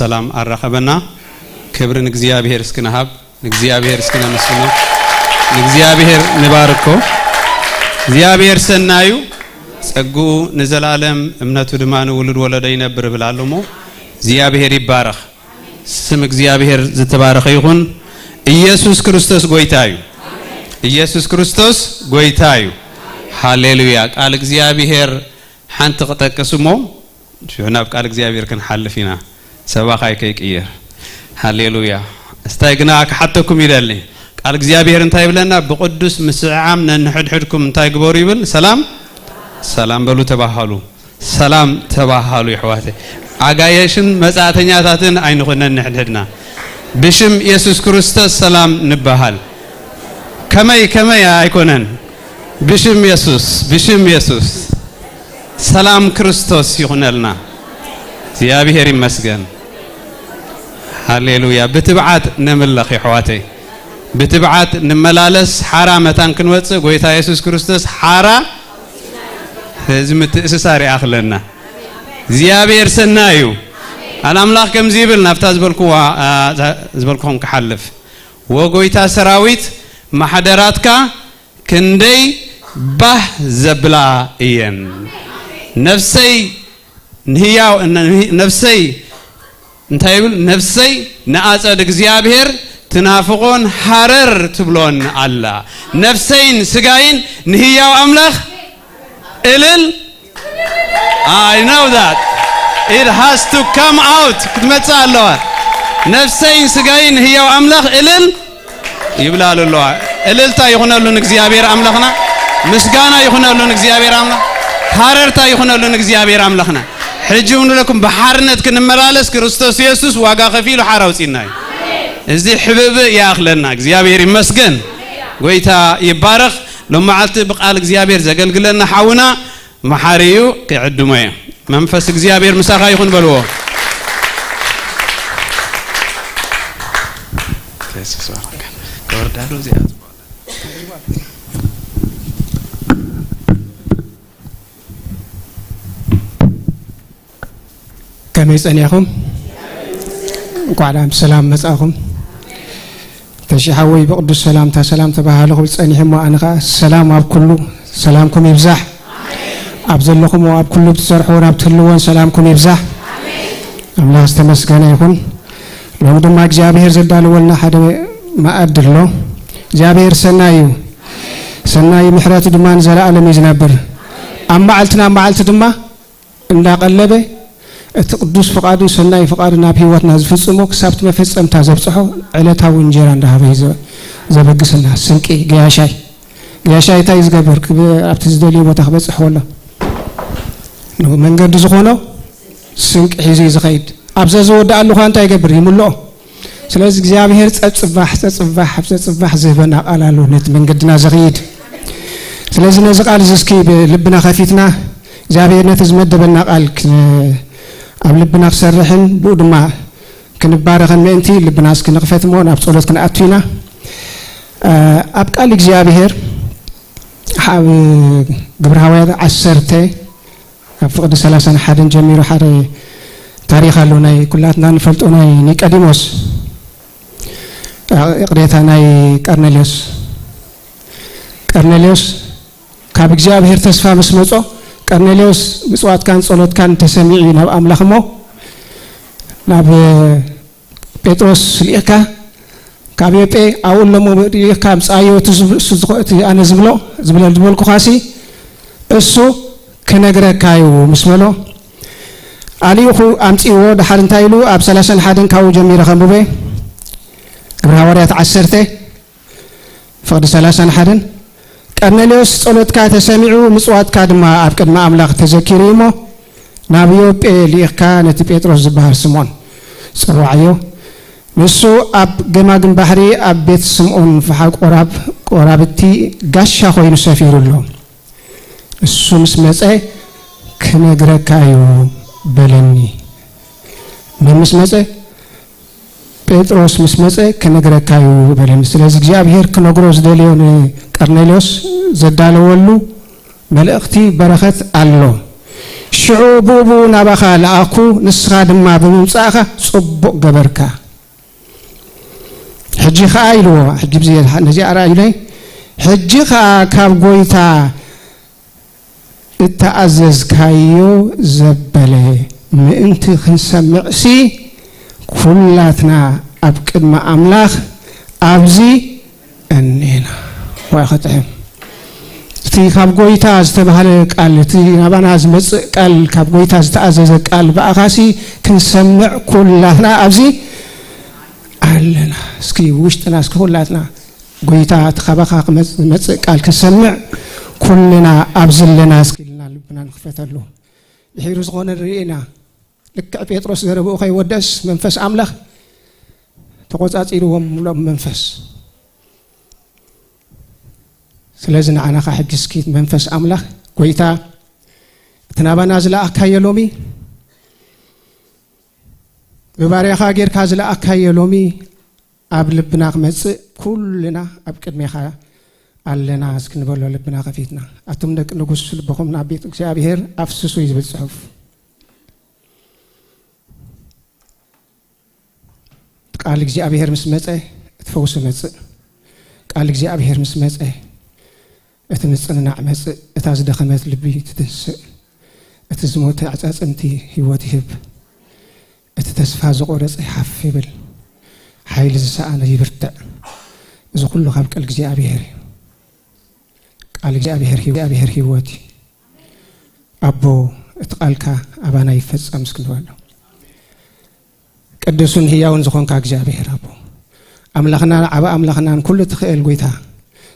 ሰላም ኣራኸበና። ክብሪ ንእግዚኣብሔር እስኪ ንሃብ፣ ንእግዚኣብሔር እስኪ ነመስግኖ፣ ንእግዚኣብሔር ንባርኮ። እግዚኣብሔር ሰናዩ፣ ጸግኡ ንዘለኣለም፣ እምነቱ ድማ ንውሉድ ወለዶ ይነብር እብል ኣሎ እሞ፣ እግዚኣብሔር ይባረኽ። ስም እግዚኣብሔር ዝተባረኸ ይኹን። ኢየሱስ ክርስቶስ ጎይታ እዩ። ኢየሱስ ክርስቶስ ጎይታ እዩ። ሃሌሉያ። ቃል እግዚኣብሔር ሓንቲ ክጠቅስ እሞ፣ ሽዑ ናብ ቃል እግዚኣብሔር ክንሓልፍ ኢና። ሰባኻይ ከይቅየር። ሃሌሉያ። እስታይ ግና ክሓተኩም ይደሊ። ቃል እግዚኣብሔር እንታይ ይብለና? ብቕዱስ ምስዕዓም ነንሕድሕድኩም እንታይ ግበሩ ይብል? ሰላም፣ ሰላም በሉ ተባሃሉ። ሰላም ተባሃሉ የሕዋተይ። ኣጋየሽን መጻእተኛታትን ኣይንኹን ነንሕድሕድና። ብሽም የሱስ ክርስቶስ ሰላም ንበሃል። ከመይ፣ ከመይ ኣይኮነን። ብሽም የሱስ፣ ብሽም የሱስ። ሰላም ክርስቶስ ይኹነልና። እግዚኣብሔር ይመስገን። ሃሌሉያ። ብትብዓት ነምለኽ የሕዋተይ። ብትብዓት ንመላለስ፣ ሓራ መታን ክንወጽእ፣ ጎይታ የሱስ ክርስቶስ ሓራ እዚ ምትእስሳር ይኣኽለና። እግዚኣብሔር ሰናይ እዩ። ኣነ ኣምላኽ ከምዚ ይብል፣ ናብታ ዝበልክዋ፣ ኣ፣ ዝበልክኹም ክሓልፍ። ወጎይታ ሰራዊት፣ ማሕደራትካ ክንደይ ባህ ዘብላ እየን። ነፍሰይ ንህያው፣ ነፍሰይ እንታይ ይብል? ነፍሰይ ንኣጸድ እግዚኣብሔር ትናፍቖን ሃረር ትብሎን ኣላ። ነፍሰይን ስጋይን ንህያው ኣምላኽ እልል። I know that. It has to come out. ክትመጽእ ኣለዋ። ነፍሰይን ስጋይን ንህያው ኣምላኽ እልል ይብላ ኣለዋ። እልልታ ይኹነሉ ንእግዚኣብሔር ኣምላኽና። ምስጋና ይኹነሉ ንእግዚኣብሔር ኣምላኽ። ሃረርታ ይኹነሉ ንእግዚኣብሔር ኣምላኽና። ሕጂ እውን ንብለኩም ብሓርነት ክንመላለስ ክርስቶስ የሱስ ዋጋ ከፊሉ ሓራ ኣውጺእና እዩ። እዚ ሕብእብእ ይኣኽለና። እግዚኣብሔር ይመስገን። ጎይታ ይባረኽ። ሎም መዓልቲ ብቃል እግዚኣብሔር ዘገልግለና ሓውና መሓሪ እዩ። ክዕድሞ እየ። መንፈስ እግዚኣብሔር ምሳኻ ይኹን በልዎ። ከመይ ጸኒሕኩም? እንኳዕ ደኣ ብሰላም መጻእኩም። ተሺ ሓወይ ብቅዱስ ሰላምታ ሰላም ተባሃሉ ክብል ጸኒሐ እሞ ኣነ ኸኣ ሰላም ኣብ ኩሉ፣ ሰላምኩም ይብዛሕ። ኣብ ዘለኹም ኣብ ኩሉ ብትሰርሕዎን ኣብ ትህልዎን ሰላምኩም ይብዛሕ። ኣምላኽ ዝተመስገነ ይኹን። ሎሚ ድማ እግዚኣብሔር ዘዳለወልና ሓደ መኣዲ ኣሎ። እግዚኣብሔር ሰናይ እዩ። ሰናይ ምሕረቱ ድማ ንዘለኣለም እዩ ዝነብር። ኣብ መዓልቲ ናብ መዓልቲ ድማ እንዳቐለበ እቲ ቅዱስ ፍቓዱን ሰናይ ፍቓዱን ናብ ህይወትና ዝፍጽሞ ክሳብ እቲ መፈጸምታ ዘብጽሖ ዕለታዊ እንጀራ እንዳሃበ እዩ ዘ-፣ ዘበግሰና። ስንቂ ገያሻይ፣ ገያሻይ እንታይ እዩ ዝገብር? ክብ-፣ ኣብቲ ዝደልዮ ቦታ ክበጽሕ ከሎ ንመንገዲ ዝኾኖ ስንቂ ሒዙ እዩ ዝኸይድ። ኣብ ዘዝወድኣሉ እኳ እንታይ ይገብር? ይምልኦ። ስለዚ እግዚኣብሔር ጸጽባሕ፣ ጸጽባሕ፣ ኣብ ጸጽባሕ ዝህበና ቃል ኣሎ፣ ነቲ መንገድና ዘኽይድ። ስለዚ ነዚ ቃል እዚ እስኪ ብልብና ከፊትና እግዚኣብሔር ነቲ ዝመደበና ቃል ክ-፣ ኣብ ልብና ክሰርሕን ብኡ ድማ ክንባረኸን ምእንቲ ልብና እስኪ ንኽፈት እሞ ናብ ጸሎት ክንኣቱ ኢና። እ፣ ኣብ ቃል እግዚኣብሔር ኣብ ግብረ ሃዋርያት ዓሰርተ ኣብ ፍቕዲ ሰላሳን ሓደን ጀሚሩ ሓደ ታሪኽ ኣሎ፣ ናይ ኩላትና ንፈልጦ ናይ ኒቀዲሞስ፣ ይቕሬታ፣ ናይ ቀርኔሌዎስ። ቀርኔሌዎስ ካብ እግዚኣብሔር ተስፋ ምስ መጾ፣ ቀርኔሌዎስ ምጽዋትካን ጸሎትካን ተሰሚዑ እዩ ናብ ኣምላኽ እሞ፣ ናብ ጴጥሮስ ልኢኽካ ካብ ዮጴ ኣብኡ ኣለሞ ልኢኽካ ኣምጽኣዮ፣ እቲ ዝብ-፣ እሱ ዝኸ-፣ እቲ ኣነ ዝብሎ፣ ዝብለ-፣ ዝበልኩኻሲ እሱ ክነግረካ እዩ ምስ በሎ፣ ኣልኢኹ ኣምጽእዎ። ደሓር እንታይ ኢሉ? ኣብ ሰላሳን ሓደን ካብኡ ጀሚረ ከንብበ። ግብረ ሃዋርያት ዓሰርተ፣ ፍቕዲ ሰላሳን ሓደን። ቀርኔሌዎስ ጸሎትካ ተሰሚዑ፣ ምጽዋትካ ድማ ኣብ ቅድሚ ኣምላኽ ተዘኪሩ እዩ እሞ፣ ናብ ዮጴ ልኢኽካ ነቲ ጴጥሮስ ዝበሃል ስምዖን ጽውዓዮ። ንሱ ኣብ ገማግም ባሕሪ ኣብ ቤት ስምዖን ፈሓ ቆራብ-፣ ቆራብቲ ጋሻ ኮይኑ ሰፊሩ ኣሎ። ንሱ ምስ መጸ ክነግረካ እዩ በለኒ። መን ምስ መጸ? ጴጥሮስ ምስ መጸ ክነግረካ እዩ በለኒ። ስለዚ እግዚኣብሔር ክነግሮ ዝደልዮ ንቀርኔሌዎስ ዘዳለወሉ መልእኽቲ በረኸት ኣሎ። እሺ፣ ሽዑ ብኡ ብኡ ናባኻ ለኣኹ፣ ንስኻ ድማ ብምምጻእኻ ጽቡቕ ገበርካ። ሕጂ ኸኣ ኢልዎ፣ ሕጂ ብዚ-፣ ነዚኣ ርኣዩለይ። ሕጂ ኸኣ ካብ ጐይታ እተኣዘዝካዮ ዘበለ ምእንቲ ክንሰምዕሲ፣ ኵላትና ኣብ ቅድሚ ኣምላኽ ኣብዚ እኔና። ዋይ ኸጥዕም! እቲ ካብ ጐይታ ዝተባህለ ቃል፣ እቲ ናባና ዝመጽእ ቃል፣ ካብ ጐይታ ዝተኣዘዘ ቃል ብኣኻሲ ክንሰምዕ ኵላትና ኣብዚ ኣለና። እስኪ ውሽጥና፣ እስኪ ኵላትና፣ ጐይታ፣ እቲ ካባኻ ክመጽእ፣ ዝመጽእ ቃል ክንሰምዕ ኵልና ኣብዚ ኣለና። እስኪ ኢልና ልብና ንኽፈተሉ። ድሒሩ ዝኾነ ንርኢ ኢና። ልክዕ ጴጥሮስ ዘረብኡ ከይወደስ መንፈስ ኣምላኽ ተቖጻጺርዎም ምሉኦም መንፈስ። ስለዚ ንዓና ኸዓ ሕጂ እስኪ መንፈስ ኣምላኽ፣ ጐይታ፣ እቲ ናባና ዝለኣኽካዮ ሎሚ፣ ብባርያኻ ጌርካ ዝለኣኽካዮ ሎሚ ኣብ ልብና ክመጽእ፣ ኵልና ኣብ ቅድሜኻ ኣለና። እስኪ ንበሎ ልብና ከፊትና። ኣቱም ደቂ ንጉስ፣ ልብኹም ናብ ቤት እግዚኣብሔር ኣፍስሱ እዩ ዝብል ጽሑፍ። ቃል እግዚኣብሔር ምስ መጸ፣ እቲ ፈውሲ መጽእ። ቃል እግዚኣብሔር ምስ መጸ፣ እቲ ምጽንናዕ መጽእ። እታ ዝደኸመት ልቢ ትትንስእ። እቲ ዝሞተ ኣጻጽምቲ ህይወት ይህብ። እቲ ተስፋ ዝቖረጸ ሓፍ ይብል። ሓይሊ ዝሰኣነ ይብርትዕ። እዚ ኩሉ ካብ ቃል እግዚኣብሔር እዩ። ቃል እግዚኣብሔር ህይወት እዩ። ኣቦ፣ እቲ ቃልካ ኣባና ይፈጸም እስኪ ንበሎ። ቅዱስን ህያውን ዝኾንካ እግዚኣብሔር ኣቦ፣ ኣምላኽናን ዓቢ ኣምላኽናን ኩሉ ትኽእል ጐይታ፣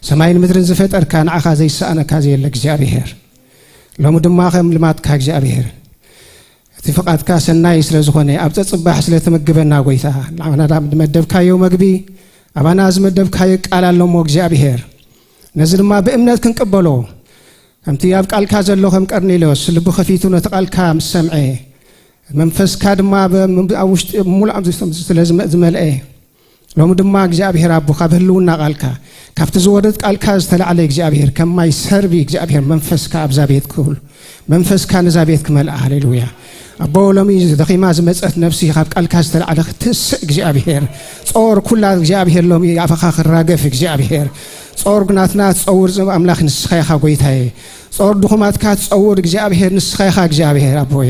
ሰማይን ምድርን ዝፈጠርካ፣ ንዓኻ ዘይሰኣነካ ዘየለ እግዚኣብሔር፣ ሎሚ ድማ ከም ልማድካ እግዚኣብሔር፣ እቲ ፍቓድካ ሰናይ ስለ ዝኾነ፣ ኣብ ጸጽባሕ ስለ ትምግበና ጐይታ፣ ንዓና ዝመደብካዮ መግቢ፣ ኣባና ዝመደብካዮ ቃል ኣሎ እሞ እግዚኣብሔር፣ ነዚ ድማ ብእምነት ክንቅበሎ፣ ከምቲ ኣብ ቃልካ ዘሎ፣ ከም ቀርኔሎስ ልቡ ከፊቱ ነቲ ቃልካ ምስ ሰምዐ፣ መንፈስካ ድማ ብ-፣ ኣብ ውሽጢ፣ ምሉእ ስለ ዝመ-፣ ዝመልአ፣ ሎሚ ድማ እግዚኣብሔር ኣቦ፣ ካብ ህልውና ቃልካ፣ ካብቲ ዝወርድ ቃልካ ዝተላዕለ እግዚኣብሔር፣ ከም ማይ ሰርቢ እግዚኣብሔር፣ መንፈስካ ኣብዛ ቤት ክህሉ፣ መንፈስካ ነዛ ቤት ክመልኣ። ሃሌሉያ። ኣቦ፣ ሎሚ ደኺማ ዝመጸት ነፍሲ ካብ ቃልካ ዝተላዕለ ክትስእ እግዚኣብሔር፣ ጾር ኩላ እግዚኣብሔር፣ ሎሚ ኣፈኻ ክራገፍ እግዚኣብሔር፣ ጾር ናትና ትጸውር ኣምላኽ ንስኻ ኢኻ ጐይታዬ። ጾር ድኹማትካ ትጸውር እግዚኣብሔር ንስኻ ኢኻ እግዚኣብሔር ኣቦዬ።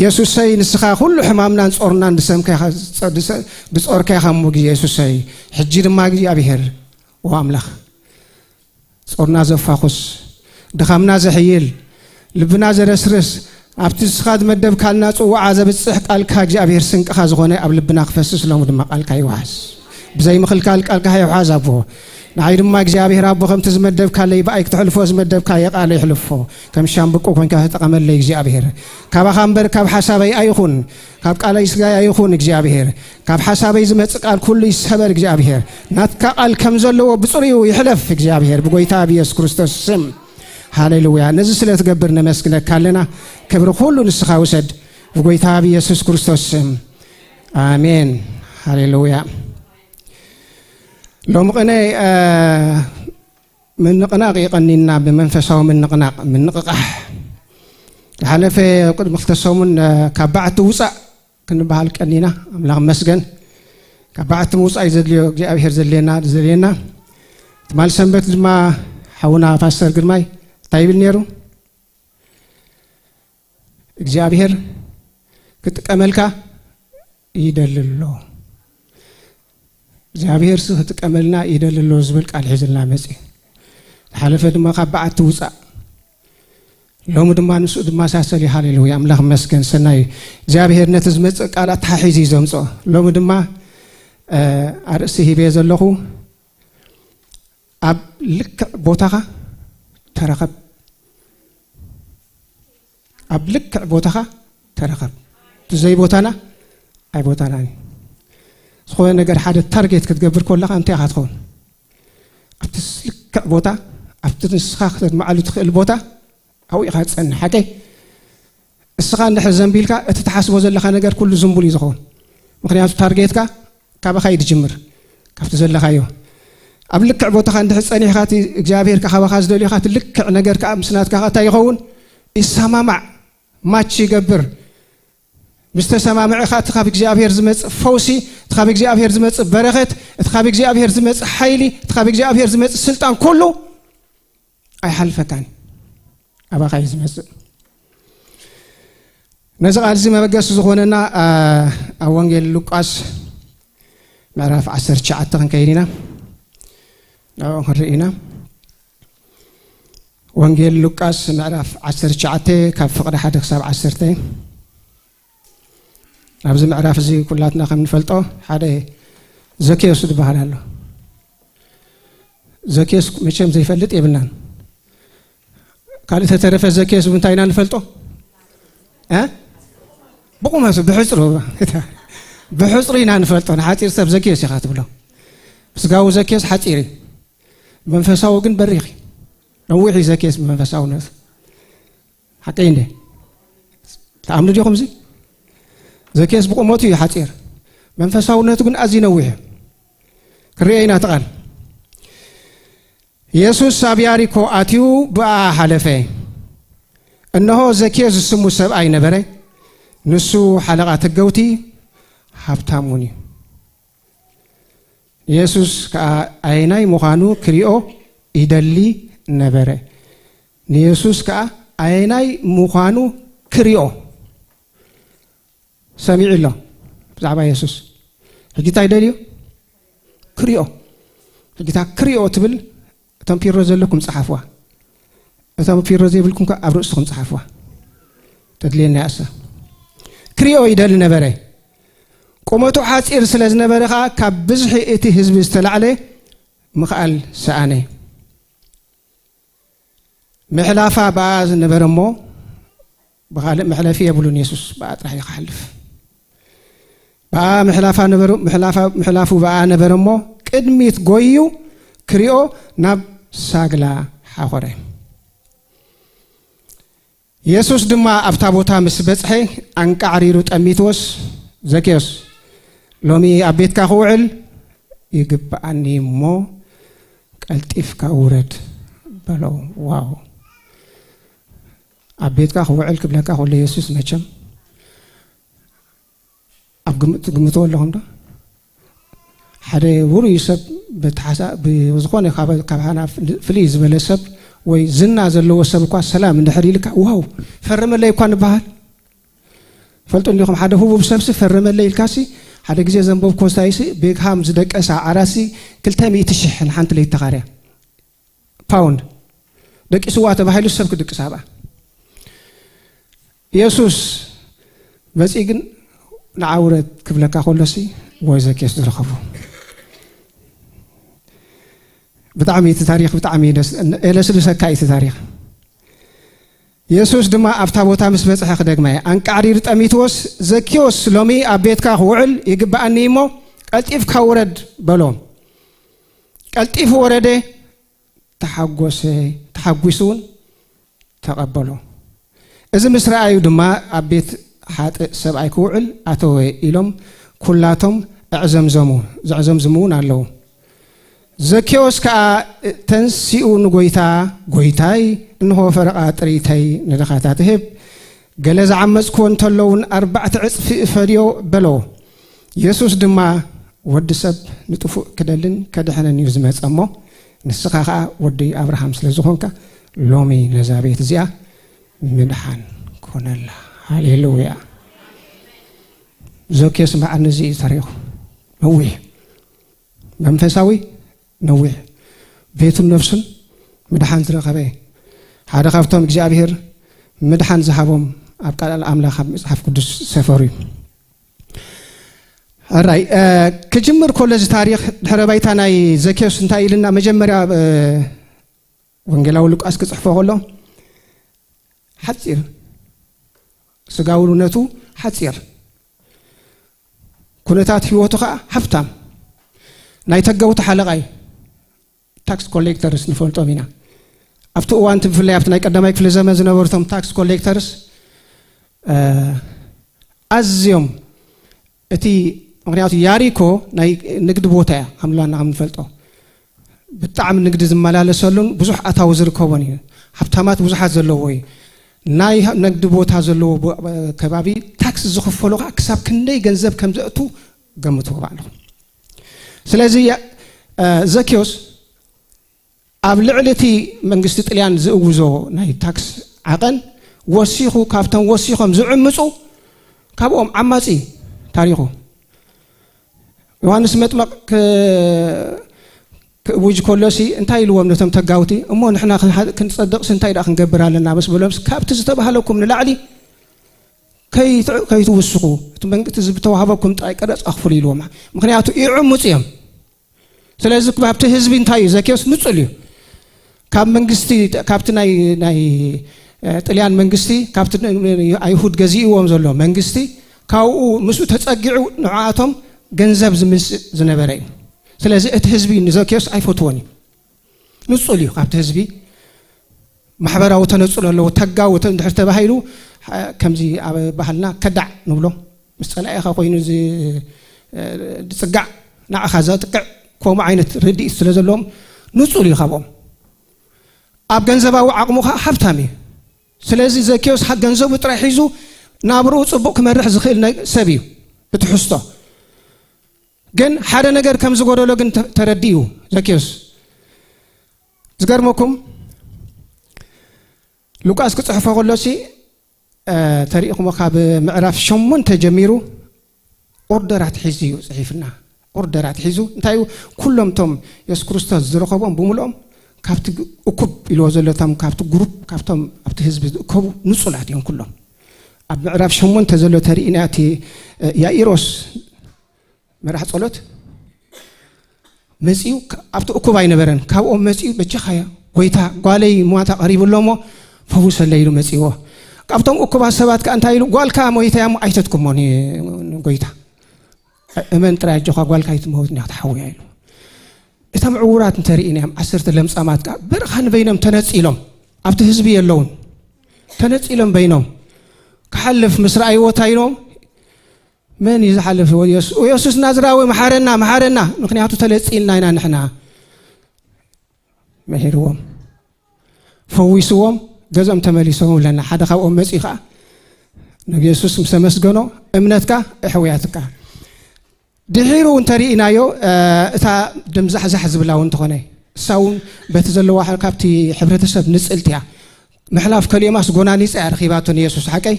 የሱሰይ፣ ንስኻ ኩሉ ሕማምናን ጾርናን ብሰምካ ኢኻ፣ ድሰ-፣ ብጾርካ ኢኻ እሞ የሱሰይ። ሕጂ ድማ እግዚኣብሔር፣ ኦ ኣምላኽ፣ ጾርና ዘፋኹስ፣ ድኻምና ዘሕይል፣ ልብና ዘረስርስ፣ ኣብቲ ንስኻ ዝመደብካልና ጽዋዓ ዘብጽሕ ቃልካ እግዚኣብሔር ስንቅኻ ዝኾነ ኣብ ልብና ክፈስስ ሎሚ ድማ ቃልካ ይውሓዝ። ብዘይ ምኽልካል ቃልካ ይውሓዝ ኣቦ። ንዓይ ድማ እግዚኣብሔር ኣቦ ከምቲ ዝመደብካለይ ብኣይ ክተሕልፎ ዝመደብካዮ ቃል ይሕልፎ። ከም ሻምብቆ ኮንካ ተጠቐመለይ እግዚኣብሔር። ካባኻ እምበር ካብ ሓሳበይ ኣይኹን፣ ካብ ቃለይ ስጋይ ኣይኹን እግዚኣብሔር። ካብ ሓሳበይ ዝመጽእ ቃል ኩሉ ይሰበር እግዚኣብሔር። ናትካ ቃል ከም ዘለዎ ብጽሩዩ ይሕለፍ እግዚኣብሔር ብጎይታ ብየሱስ ክርስቶስ ስም። ሃሌሉያ። ነዚ ስለ ትገብር ነመስግነካ ኣለና። ክብሪ ኩሉ ንስኻ ውሰድ ብጎይታ ብየሱስ ክርስቶስ ስም። ኣሜን። ሃሌሉያ። ሎሚ ቅነ፣ እ፣ ምንቕናቕ ይቐኒና፣ ብመንፈሳዊ ምንቕናቕ፣ ምንቕቓሕ። ዝሓለፈ ቅድሚ ክልተ ሰሙን፣ እ፣ ካብ በዓቲ ውጻእ ክንበሃል ቀኒና፣ ኣምላኽ መስገን። ካብ በዓቲ ምውጻእ እዩ ዘድልዮ እግዚኣብሔር ዘድልየና፣ ዘድልየና። ትማል ሰንበት ድማ ሓውና ፓስተር ግርማይ እንታይ ይብል ነይሩ? እግዚኣብሔር ክጥቀመልካ ይደሊ ኣሎ። እግዚኣብሔር ሲ ክጥቀመልና ይደሊ ኣሎ ዝብል ቃል ሒዝልና መጺኡ። ዝሓለፈ ድማ ካብ በዓቲ ውጻእ። ሎሚ ድማ ንሱ ዝመሳሰል እዩ። ሃሌሉያ፣ ኣምላኽ መስገን ሰናይ እዩ። እግዚኣብሔር ነቲ ዝመጽእ ቃል ኣተሓሒዙ እዩ ዘምጽኦ። ሎሚ ድማ፣ እ፣ ኣርእስቲ ሂበ ዘለኹ፣ ኣብ ልክዕ ቦታኻ ተረኸብ። ኣብ ልክዕ ቦታኻ ተረኸብ። እቲ ዘይቦታና ኣይቦታናን እዩ። ዝኾነ ነገር ሓደ ታርጌት ክትገብር ከለኻ እንታይ ኢኻ ትኸውን? ኣብቲ ልክዕ ቦታ፣ ኣብቲ ንስኻ ከተድምዓሉ ትኽእል ቦታ ኣብኡ ኢኻ ትጸንሕ። ሓቀይ? እስኻ እንድሕር ዘንቢልካ፣ እቲ ትሓስቦ ዘለኻ ነገር ኩሉ ዝንቡል እዩ ዝኸውን። ምኽንያቱ ታርጌትካ ካባኻ እዩ ዝጅምር፣ ካብቲ ዘለኻዮ። ኣብ ልክዕ ቦታኻ እንድሕር ጸኒሕካ፣ እቲ እግዚኣብሔር ካባኻ ዝደልዮ፣ እቲ ልክዕ ነገር ከኣ ምስ ናትካ እንታይ ይኸውን? ይሰማማዕ። ማች ይገብር። ምስ ተሰማምዕኻ እቲ ካብ እግዚኣብሔር ዝመጽእ ፈውሲ፣ እቲ ካብ እግዚኣብሔር ዝመጽእ በረኸት፣ እቲ ካብ እግዚኣብሔር ዝመጽእ ሓይሊ፣ እቲ ካብ እግዚኣብሔር ዝመጽእ ስልጣን ኩሉ ኣይሓልፈካን፣ ኣባኻ እዩ ዝመጽእ። ነዚ ቃል እዚ መበገሲ ዝኾነና ኣብ ወንጌል ሉቃስ ምዕራፍ ዓሰርተ ትሽዓተ ክንከይድ ኢና። ንዕኡ ክንርኢ ኢና። ወንጌል ሉቃስ ምዕራፍ ዓሰርተ ትሽዓተ ካብ ፍቕዲ ሓደ ክሳብ ዓሰርተ። ኣብዚ ምዕራፍ እዚ ኩላትና ከም ንፈልጦ ሓደ ዘኬዎስ ዝበሃል ኣሎ። ዘኬዎስ መቸም ዘይፈልጥ የብልናን። ካልእ ተተረፈ ዘኬዎስ ብምንታይ ኢና ንፈልጦ? እ? ብቑመቱ፣ ብሕጽሩ፣ ብሕጽሩ ኢና ንፈልጦ። ንሓጺር ሰብ ዘኬዎስ ኢኻ ትብሎ። ስጋዊ ዘኬዎስ ሓጺር እዩ። መንፈሳዊ ግን በሪኽ እዩ። ነዊሕ እዩ ዘኬዎስ ብመንፈሳውነቱ። ሓቀይ እንዴ? ተኣምኑ ዲኹም እዚ? ዘኬዎስ ብቑመቱ እዩ ሓጺር። መንፈሳውነቱ ግን ኣዝዩ ነዊሕ እዩ። ክርኤ ኢና እቲ ቃል። የሱስ ኣብ ያሪኮ ኣትዩ ብኣ ሓለፈ። እንሆ ዘኬዎስ ዝስሙ ሰብኣይ ነበረ። ንሱ ሓለቓ ተገውቲ ሃብታም እውን እዩ። ንየሱስ ከኣ ኣየናይ ምዃኑ ክሪኦ ይደሊ ነበረ። ንየሱስ ከኣ ኣየናይ ምዃኑ ክሪኦ ሰሚዑ ኣሎ ብዛዕባ የሱስ። ሕጂ እንታይ ደልዩ? ክሪኦ። ሕጂ እታ ክሪኦ ትብል እቶም ፒሮ ዘለኩም ጸሓፍዋ። እቶም ፒሮ ዘይብልኩም ከ ኣብ ርእስኹም ጸሓፍዋ። ተድልየና እያ እሳ። ክሪኦ ይደሊ ነበረ። ቁመቱ ሓጺር ስለ ዝነበረ ከኣ ካብ ብዝሒ እቲ ህዝቢ ዝተላዕለ ምኽኣል ሰኣነ። ምሕላፋ ብኣ ዝነበረ እሞ ብኻልእ መሕለፊ የብሉን። የሱስ ብኣ ጥራሕ እዩ ክሓልፍ። ብኣ ምሕላፋ ነበሩ፣ ምሕላፋ፣ ምሕላፉ ብኣ ነበረ እሞ ቅድሚት ጎይዩ ክሪኦ ናብ ሳግላ ሓኾረ። የሱስ ድማ ኣብታ ቦታ ምስ በጽሐ ኣንቃዕሪሩ ጠሚትዎስ፣ "ዘኬዎስ፣ ሎሚ ኣብ ቤትካ ክውዕል ይግብኣኒ እሞ ቀልጢፍካ ውረድ" በሎ። ዋው! ኣብ ቤትካ ክውዕል ክብለካ ከሎ የሱስ መቸም ኣብ ግምት ትግምትዎ ኣለኹም ዶ? ሓደ ውሩይ ሰብ ብተሓሳ-፣ ብዝኾነ ካብ፣ ካባና ፍል-፣ ፍልይ ዝበለ ሰብ ወይ ዝና ዘለዎ ሰብ እኳ ሰላም እንድሕር ኢልካ፣ "ዋው፣ ፈርመለይ" እኳ ንበሃል። ፈልጡ እንዲኹም፣ ሓደ ህቡብ ሰብሲ "ፈርመለይ" ኢልካሲ፣ ሓደ ግዜ ዘንበብኩዎ ስታይሲ፣ ቤክሃም ዝደቀሳ ዓራሲ ክልተ ሚእቲ ሽሕ ንሓንቲ ለይቲ ተኻርያ። ፓውንድ ደቂስዋ ተባሂሉ ሰብ ክድቅስ ኣብኣ። የሱስ መጺኡ ግን ንዓ ውረድ ክብለካ ከሎሲ ወይ ዘኬዎስ ዝረኸቦ። ብጣዕሚ እቲ ታሪኽ ብጣዕሚ ደስ-፣ የለስልሰካ እዩ እቲ ታሪኽ። የሱስ ድማ ኣብታ ቦታ ምስ በጽሐ ክደግማ እየ። ኣንቃዕሪሩ ጠሚትዎስ፣ "ዘኬዎስ፣ ሎሚ ኣብ ቤትካ ክውዕል ይግብኣኒ እሞ ቀልጢፍካ ውረድ" በሎ። ቀልጢፉ ወረደ። ተሓጎሰ፣ ተሓጒሱ እውን ተቐበሎ። እዚ ምስ ረኣዩ ድማ ኣብ ቤት ሓጥእ ሰብኣይ ክውዕል ኣተወ ኢሎም ኩላቶም ኣዕዘምዘሙ። ዘዕዘምዝሙ እውን ኣለዉ። ዘኬዎስ ከኣ ተንሲኡ ንጎይታ፣ "ጎይታይ፣ እንሆ ፈረቓ ጥሪተይ ንድኻታት እህብ፣ ገለ ዝዓመጽክዎ እንተሎ እውን ኣርባዕተ ዕጽፊ እፈድዮ" በሎ። የሱስ ድማ፣ "ወዲ ሰብ ንጥፉእ ክደልን ከድሕንን እዩ ዝመጸ እሞ፣ ንስኻ ኸኣ ወዲ ኣብርሃም ስለ ዝኾንካ፣ ሎሚ ነዛ ቤት እዚኣ ምድሓን ኮነላ።" ሃሌሉያ! ዘኬዎስ እምበኣር ነዚ እዩ ታሪኹ። ነዊሕ መንፈሳዊ፣ ነዊሕ ቤቱን ነፍሱን ምድሓን ዝረኸበ፣ ሓደ ካብቶም እግዚኣብሔር ምድሓን ዝሃቦም ኣብ ቃል ኣምላኽ ኣብ መጽሓፍ ቅዱስ ዝሰፈሩ እዩ። ሕራይ፣ እ፣ ክጅምር ከሎ እዚ ታሪኽ ድሕረ ባይታ ናይ ዘኬዎስ እንታይ ኢልና? መጀመርያ፣ እ፣ ወንጌላዊ ሉቃስ ክጽሕፎ ከሎ ሓጺር፣ ስጋውነቱ ሓጺር፣ ኩነታት ህይወቱ ኸኣ ሃብታም፣ ናይ ተገውቲ ሓለቓ እዩ። ታክስ ኮሌክተርስ ንፈልጦም ኢና። ኣብቲ እዋን እቲ ብፍላይ ኣብቲ ናይ ቀዳማይ ክፍለ ዘመን ዝነበሩ እቶም ታክስ ኮሌክተርስ፣ እ፣ ኣዝዮም እቲ፣ ምኽንያቱ ያሪኮ ናይ ንግዲ ቦታ እያ፣ ከም ሉዋና ከም ንፈልጦ። ብጣዕሚ ንግዲ ዝመላለሰሉን ብዙሕ ኣታዊ ዝርከቦን እዩ። ሃብታማት ብዙሓት ዘለዎ እዩ። ናይ ንግዲ ቦታ ዘለዎ ቦ-፣ ከባቢ ታክስ ዝኽፈሎ ከዓ ክሳብ ክንደይ ገንዘብ ከም ዘእቱ ገምትዎ ባዕልኹም። ስለዚ፣ እ፣ ዘኪዮስ ኣብ ልዕሊ እቲ መንግስቲ ጥልያን ዝእውዞ ናይ ታክስ ዓቐን ወሲኹ፣ ካብቶም ወሲኾም ዝዕምፁ፣ ካብኦም ዓማፂ ታሪኹ። ዮሃንስ መጥመቕ ክ-፣ ክእውጅ ከሎሲ እንታይ ኢልዎም ነቶም ተጋውቲ? "እሞ ንሕና ክንሓ-፣ ክንጸድቕሲ እንታይ ደኣ ክንገብር ኣለና?" ምስ በሎምስ፣ "ካብቲ ዝተባህለኩም ንላዕሊ ከይት-፣ ከይትውስኹ፣ እቲ መንግስቲ ዝተዋህበኩም ጥራይ ቀረጽ ኣኽፍሉ" ኢልዎም። ምኽንያቱ ይዕምፁ እዮም። ስለዚ ካብቲ ህዝቢ እንታይ እዩ? ዘኬዎስ ንጹል እዩ። ካብ መንግስቲ፣ ካብቲ ናይ፣ ናይ፣ እ፣ ጥልያን መንግስቲ፣ ካብቲ ን-፣ ን-፣ ኣይሁድ ገዚእዎም ዘሎ መንግስቲ፣ ካብኡ ምስኡ ተጸጊዑ ንዓኣቶም ገንዘብ ዝምንስእ ዝነበረ እዩ። ስለዚ እቲ ህዝቢ ንዘኬዎስ ኣይፈትዎን እዩ። ንጹል እዩ። ካብቲ ህዝቢ ማሕበራዊ ተነጽሎ ኣለዎ። ተጋዊ ተ-፣ እንድሕር ተባሂሉ፣ እ፣ ከምዚ ኣብ ባህልና ከዳዕ ንብሎ። ምስ ጸላኢኻ ኮይኑ ዝ-፣ እ፣ ዝጽጋዕ፣ ንዓኻ ዘጥቅዕ፣ ከምኡ ዓይነት ርድኢት ስለ ዘለዎም ንጹል እዩ ካብኦም። ኣብ ገንዘባዊ ዓቕሙ ኸዓ ሃብታም እዩ። ስለዚ ዘኬዎስ ሓ-፣ ገንዘቡ ጥራይ ሒዙ ናብርኡ ጽቡቕ ክመርሕ ዝኽእል ነ-፣ ሰብ እዩ ብትሕዝቶ። ግን ሓደ ነገር ከም ዝጎደሎ ግን ተ-፣ ተረዲኡ ዘኬዎስ። ዝገርመኩም ሉቃስ ክጽሕፎ ከሎሲ፣ እ፣ ተሪእኹሞ ካብ ምዕራፍ ሸሞንተ ጀሚሩ ኦርደራት ሒዙ እዩ ጽሒፍና። ኦርደራት ሒዙ እንታይ እዩ? ኩሎም እቶም የሱስ ክርስቶስ ዝረኸቦም ብምልኦም ካብቲ ግ-፣ እኩብ ኢልዎ ዘሎ እቶም ካብቲ ግሩፕ፣ ካብቶም ኣብቲ ህዝቢ ዝእከቡ ንጹላት እዮም ኩሎም። ኣብ ምዕራፍ ሸሞንተ ዘሎ ተሪእና እቲ፣ እ፣ ያኢሮስ መራሕ ጸሎት መጺኡ፣ ካ-፣ ኣብቲ እኩብ ኣይነበረን። ካብኦም መጺኡ፣ "በጃኻ ጎይታ፣ ጓለይ ሟታ ቀሪቡ ኣሎ እሞ ፈውሰለይ" ኢሉ መጺዎ። ካብቶም እኩባት ሰባት ከኣ እንታይ ኢሉ? "ጓልካ ሞይታ እያ እሞ ኣይተትኩሞን ን-፣ ንጎይታ። እመን ጥራይ ኣጆኻ፣ ጓልካ ኣይትመውትን እያ፣ ክትሓውያ" ኢሉ። እቶም ዕዉራት እንተርኢናዮም፣ ዓሰርተ ለምጻማት ከኣ በርኻ ንበይኖም ተነጺሎም፣ ኣብቲ ህዝቢ የለውን። ተነጺሎም በይኖም ክሓልፍ ምስ ረኣይዎ እንታይ ኢሎም? "መን እዩ ዝሓልፍ? የሱስ፣ የሱስ ናዝራዊ፣ መሓረና፣ መሓረና፣ ምኽንያቱ ተለጺልና ኢና ንሕና።" መሒርዎም፣ ፈዊስዎም፣ ገዝኦም ተመሊሶም ኣለና። ሓደ ካብኦም መጺኡ ኸዓ ንየሱስ ምስ ኣመስገኖ፣ "እምነትካ ኣሕውያትካ።" ድሒሩ እንተርኢናዮ፣ እ፣ እታ ድምዛሕዛሕ ዝብላ እውን እንተኾነ፣ እሳ እውን በቲ ዘለዋ ሕ-፣ ካብቲ ሕብረተሰብ ንጽልቲ እያ። ምሕላፍ ከሊኦማስ ጎናኒጻ እያ ረኺባቶ ንየሱስ፣ ሓቀይ?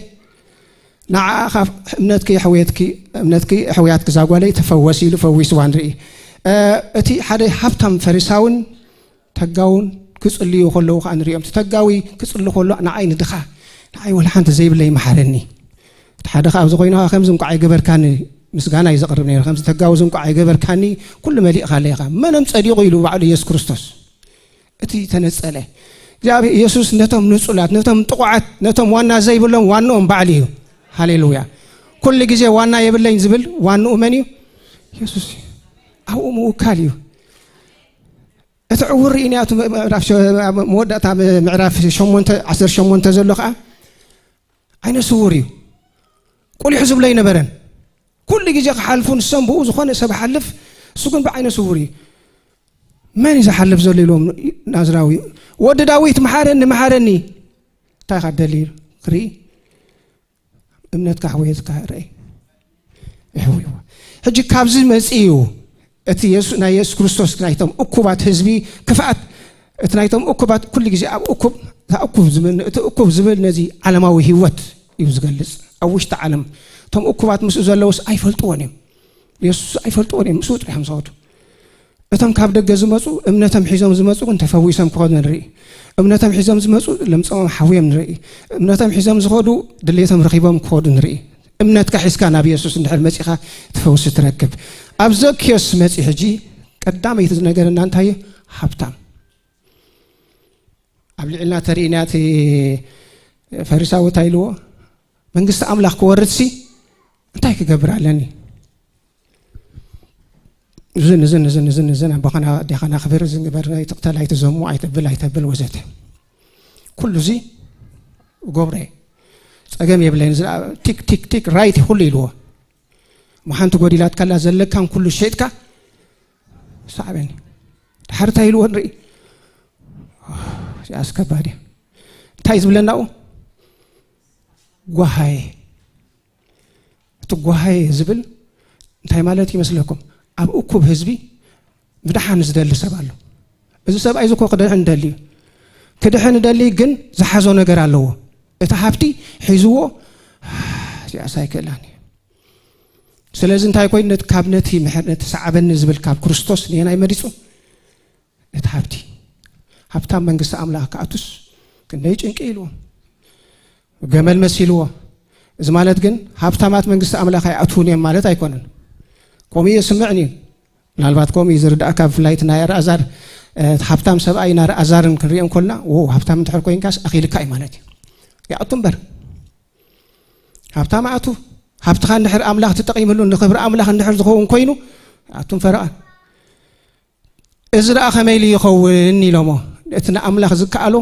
ንዓኣ ካብ እምነትኪ ኣሕውየትኪ፣ እምነትኪ ኣሕውያትኪ እዛ ጓለይ ተፈወሲ ኢሉ ፈዊስዋ ንርኢ። እ፣ እቲ ሓደ ሃብታም ፈሪሳውን ተጋውን ክጽልዩ ከለዉ ከኣ ንሪኦም። እቲ ተጋዊ ክጽሊ ከሎ ንዓይ ንድኻ፣ ንዓይ ወላ ሓንቲ ዘይብለይ መሓረኒ። እቲ ሓደ ከኣ ኣብዚ ኮይኑ ከኣ ከምዚ እንቋዕ ኣይገበርካኒ፣ ምስጋና እዩ ዘቕርብ ነይሩ። ከምዚ ተጋዊ እዚ እንቋዕ ኣይገበርካኒ፣ ኩሉ መሊእኻለይ ኢኻ። መን እም ጸዲቑ ኢሉ ባዕሉ የሱስ ክርስቶስ። እቲ ተነጸለ። እግዚኣብሔር የሱስ ነቶም ንጹላት፣ ነቶም ጥቑዓት፣ ነቶም ዋና ዘይብሎም ዋንኦም ባዕሉ እዩ። ሃሌሉያ። ኩሉ ግዜ ዋና የብለይን ዝብል ዋንኡ መን እዩ? የሱስ እዩ። ኣብኡ ምውካል እዩ። እቲ ዕዉር ርኢናዮ፣ እቲ ምዕራፍ ሸ-፣ ኣብ መወዳእታ ምዕራፍ ሸሞንተ፣ ዓሰርተ ሸሞንተ ዘሎ ኸዓ ዓይነ ስውር እዩ። ቁሊሕ ዝብሎ ኣይነበረን። ኩሉ ግዜ ክሓልፉ ንሶም ብኡ ዝኾነ ሰብ ሓልፍ፣ እሱ ግን ብዓይነ ስውር እዩ። መን እዩ ዝሓልፍ ዘሎ ኢልዎም ናዝራዊ፣ "ወዲ ዳዊት መሓረኒ፣ መሓረኒ።" እንታይ ኢኻ ትደሊ ኢሉ ክርኢ፣ እምነትካ ኣሕውየትካ ርኣይ። ይሕውይዎ። ሕጂ ካብዚ መጺኡ እዩ እቲ የሱ-፣ ናይ የሱስ ክርስቶስ ናይቶም እኩባት ህዝቢ ክፍኣት፣ እቲ ናይቶም እኩባት ኩሉ ግዜ ኣብ እኩብ፣ እታ እኩብ ዝብል፣ እቲ እኩብ ዝብል ነዚ ዓለማዊ ህይወት እዩ ዝገልጽ። ኣብ ውሽጢ ዓለም እቶም እኩባት ምስኡ ዘለውስ ኣይፈልጥዎን እዮም። የሱስ ኣይፈልጥዎን እዮም፣ ምስኡ ጥራሕ እዮም ዝኸዱ። እቶም ካብ ደገ ዝመጹ እምነቶም ሒዞም ዝመጹ ግን ተፈዊሶም ክኸዱ ንርኢ። እምነቶም ሒዞም ዝመጹ ለምጾም ሓውዮም ንርኢ። እምነቶም ሒዞም ዝኸዱ ድሌቶም ረኺቦም ክኸዱ ንርኢ። እምነትካ ሒዝካ ናብ የሱስ እንድሕር መጺኻ ትፈውሲ ትረክብ። ኣብ ዘኪዮስ መጺ ሕጂ ቀዳመይቲ ዝነገረና እንታይ እዩ? ሃብታም። ኣብ ልዕልና ተርእይና እቲ ፈሪሳዊ እንታይ ኢልዎ? መንግስቲ ኣምላኽ ክወርድሲ እንታይ ክገብር ኣለኒ? እዝን፣ እዝን፣ እዝን፣ እዝን፣ እዝን፣ ኣቦኻና፣ ኣዴኻና ክብር፣ እዝን ግበር፣ ኣይትቕተል፣ ኣይትዘሙ፣ ኣይተብል፣ ኣይተብል፣ ወዘተ። ኩሉ እዚ እገብሮ እየ። ጸገም የብለይን። እዚ ቲክ፣ ቲክ፣ ቲክ፣ ራይት ኩሉ ኢልዎ። እሞ ሓንቲ ጎዲላትካላ ዘለካን ኩሉ ሸይጥካ ሰዓበኒ። ድሓር እንታይ ኢልዎ ንርኢ? እዚኣስ ከባድ እያ። እንታይ ዝብለና ኡ? ጓሃየ። እቲ ጓሃየ ዝብል እንታይ ማለት ይመስለኩም? ኣብ እኩብ ህዝቢ ምድሓን ዝደሊ ሰብ ኣሎ። እዚ ሰብኣይ እዚ እኮ ክድሕን ደሊ እዩ። ክድሕን ደሊ ግን ዝሓዞ ነገር ኣለዎ። እቲ ሃብቲ ሒዝዎ፣ እዚኣስ ኣይክእላን እዩ። ስለዚ እንታይ ኮይኑ? ነቲ፣ ካብ ነቲ ምሕር-፣ ነቲ ሰዓበኒ ዝብል ካብ ክርስቶስ ንየናይ መሪጹ? ነቲ ሃብቲ። ሃብታም መንግስቲ ኣምላኽ ክኣቱስ ክንደይ ጭንቂ ኢልዎ። ገመል መሲልዎ። እዚ ማለት ግን ሃብታማት መንግስቲ ኣምላኽ ኣይኣትዉን እዮም ማለት ኣይኮነን። ከምኡ እዩ ዝስምዕን እዩ። ምናልባት ከምኡ እዩ ዝርዳእካ፣ ብፍላይ እቲ ናይ ኣልኣዛር፣ እ፣ ሃብታም ሰብኣይ ናይ ኣልኣዛርን ክንሪኦ እንኮልና፣ ዎ፣ ሃብታም እንድሕር ኮይንካስ ኣኺልካ እዩ ማለት እዩ። ይኣቱ እምበር። ሃብታም ኣቱ፣ ሃብትኻ እንድሕር ኣምላኽ ተጠቒምሉ፣ ንኽብሪ ኣምላኽ እንድሕር ዝኸውን ኮይኑ፣ ይኣቱን ፈረቓን። እዚ ደኣ ከመይ ኢሉ ይኸውን ኢሎሞ። እቲ ንኣምላኽ ዝከኣሎ፣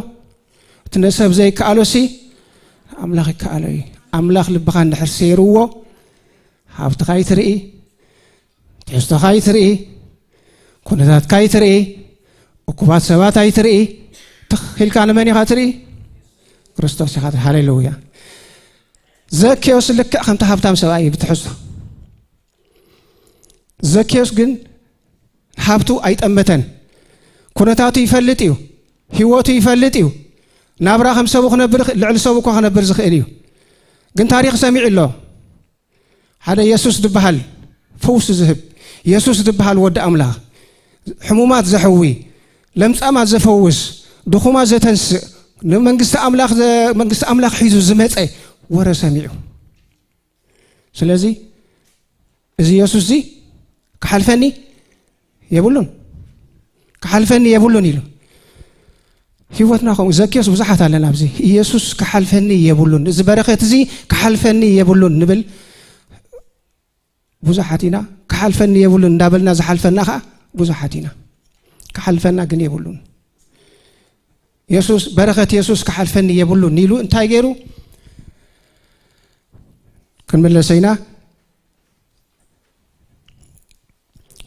እቲ ንሰብ ዘይከኣሎ ሲ ኣምላኽ ይከኣሎ እዩ። ኣምላኽ ልብኻ እንድሕር ሰይርዎ፣ ሃብትኻ ኣይትርኢ፣ ትሕዝቶኻ ኣይትርኢ፣ ኩነታትካ ኣይትርኢ፣ እኩባት ሰባት ኣይትርኢ፣ ትኽ ኢልካ ንመን ኢኻ ትርኢ? ክርስቶስ ኢኻ ትርኢ። ሃሌሉያ። ዘኬዎስ ልክዕ ከምቲ ሃብታም ሰብኣይ እዩ ብትሕዝቶ። ዘኬዎስ ግን ሃብቱ ኣይጠመተን። ኩነታቱ ይፈልጥ እዩ። ህይወቱ ይፈልጥ እዩ። ናብራ ከም ሰቡ ክነብር ይኽእል፣ ልዕሊ ሰቡ እኳ ክነብር ዝኽእል እዩ። ግን ታሪኽ ሰሚዑ ኣሎ። ሓደ የሱስ ዝበሃል ፈውሲ ዝህብ፣ የሱስ ዝበሃል ወዲ ኣምላኽ፣ ሕሙማት ዘሕዊ፣ ለምጻማት ዘፈውስ፣ ድኹማት ዘተንስእ፣ ንመንግስቲ ኣምላኽ ዘ-፣ መንግስቲ ኣምላኽ ሒዙ ዝመጸ ወረ ሰሚዑ። ስለዚ እዚ የሱስ እዚ ክሓልፈኒ የብሉን፣ ክሓልፈኒ የብሉን ኢሉ። ህይወትና ከምኡ፣ ዘኬዎስ ብዙሓት ኣለና ኣብዚ። ኢየሱስ ክሓልፈኒ የብሉን፣ እዚ በረኸት እዚ ክሓልፈኒ የብሉን ንብል ብዙሓት ኢና። ክሓልፈኒ የብሉን እንዳበልና ዝሓልፈና ኸዓ ብዙሓት ኢና። ክሓልፈና ግን የብሉን። የሱስ፣ በረኸት የሱስ ክሓልፈኒ የብሉን ኢሉ እንታይ ገይሩ? ክንምለሰ ኢና።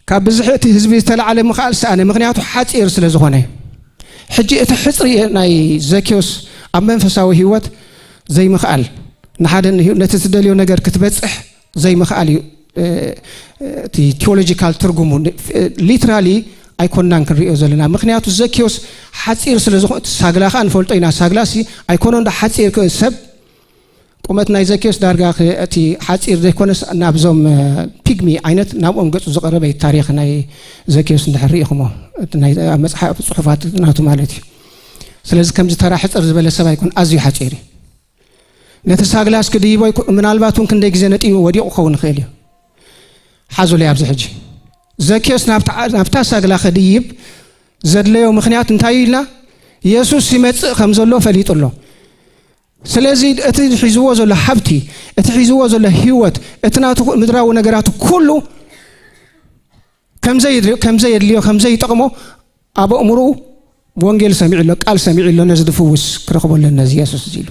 ካብ ብዝሒ እቲ ህዝቢ ዝተላዕለ ምኽኣል ሰኣነ፣ ምኽንያቱ ሓጺር ስለ ዝኾነ። ሕጂ እቲ ሕጽሪ ናይ ዘኬዎስ ኣብ መንፈሳዊ ህይወት ዘይምኽኣል፣ ንሓደ ንህይወት፣ ነቲ ዝደልዮ ነገር ክትበጽሕ ዘይምኽኣል እዩ። እ፣ እቲ ቲዮሎጂካል ትርጉሙ፣ እ፣ ሊትራሊ ኣይኮንናን ክንሪኦ ዘለና። ምኽንያቱ ዘኬዎስ ሓጺር ስለ ዝኾነ፣ እቲ ሳግላ ኸኣ ንፈልጦ ኢና። ሳግላሲ ኣይኮነን ዶ ሓጺር፣ ሰብ ቁመት ናይ ዘኬዎስ ዳርጋ ክ-፣ እቲ ሓጺር ዘይኮነስ ናብዞም፣ እ፣ ፒግሚ ዓይነት ናብኦም ገጹ ዝቐረበ እዩ። ታሪኽ ናይ ዘኬዎስ እንድሕር ርኢኹሞ፣ እቲ ናይ፣ ኣብ መጽሓፍ ጽሑፋት ናቱ ማለት እዩ። ስለዚ ከምዚ ተራ ሕጽር ዝበለ ሰብ ኣይኮን፣ ኣዝዩ ሓጺር እዩ። ነቲ ሳግላስ ክድይቦ ይኮ-፣ ምናልባት እውን ክንደይ ግዜ ነጢቡ ወዲቑ ክኸውን ይኽእል እዩ። ሓዙለይ ኣብዚ ሕጂ። ዘኬዎስ ናብታ፣ ናብታ ሳግላ ክድይብ ዘድለዮ ምኽንያት እንታይ እዩ ኢልና? የሱስ ይመጽእ ከም ዘሎ ፈሊጡ ኣሎ። ስለዚ እቲ ሒዝዎ ዘሎ ሃብቲ፣ እቲ ሒዝዎ ዘሎ ህይወት፣ እቲ ናቱ ምድራዊ ነገራቱ ኩሉ ከም ዘይድልዮ፣ ከም ዘየድልዮ፣ ከም ዘይጠቕሞ ኣብ ኣእምሮኡ ወንጌል ሰሚዑ ኣሎ፣ ቃል ሰሚዑ ኣሎ፣ ነዚ ድፍውስ ክረኽቦ ኣለኒ ነዚ የሱስ እዚ ኢሉ።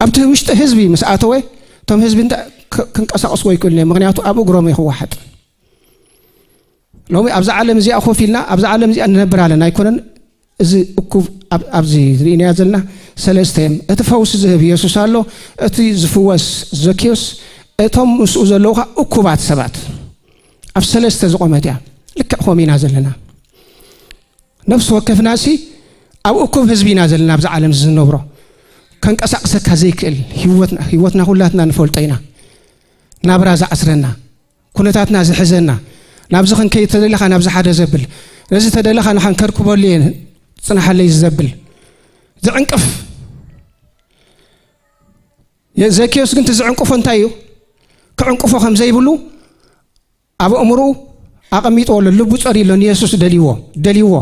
ኣብቲ ውሽጢ ህዝቢ ምስ ኣተወ፣ እቶም ህዝቢ እንተ ክ-፣ ክንቀሳቐስዎ ኣይክእሉን እዮም፣ ምኽንያቱ ኣብ እግሮም እዩ ክወሓጥ። ሎሚ ኣብዛ ዓለም እዚኣ ኮፍ ኢልና ኣብዛ ዓለም እዚኣ ንነብር ኣለና ኣይኮነን። እዚ እኩብ ኣብ-፣ ኣብዚ ዝርእናዮ ዘለና ሰለስተ እዮም። እቲ ፈውሲ ዝህብ የሱስ ኣሎ፣ እቲ ዝፍወስ ዘኬዎስ፣ እቶም ምስኡ ዘለዉ ኸኣ እኩባት ሰባት። ኣብ ሰለስተ ዝቖመት እያ። ልክዕ ከምኡ ኢና ዘለና። ነፍሲ ወከፍናሲ ኣብ እኩብ ህዝቢ ኢና ዘለና፣ ኣብዚ ዓለም እዚ ዝነብሮ። ከንቀሳቕሰካ ዘይክእል ህይወትና፣ ህይወትና ኩላትና ንፈልጦ ኢና። ናብራ ዝዓስረና፣ ኩነታትና ዝሕዘና፣ ናብዚ ክንከይድ ተደለኻ ናብዚ ሓደ ዘብል፣ ነዚ ተደለኻ ንሓን ከርክበሉ እየ፣ ጽናሓለይ ዘብል፣ ዝዕንቅፍ። የ-፣ ዘኬዎስ ግን እቲ ዝዕንቅፎ እንታይ እዩ? ክዕንቅፎ ከም ዘይብሉ ኣብ ኣእምሮኡ ኣቐሚጥዎ ኣሎ። ልቡ ጸርዩ ኣሎ። ንየሱስ ደልይዎ፣ ደልይዎ።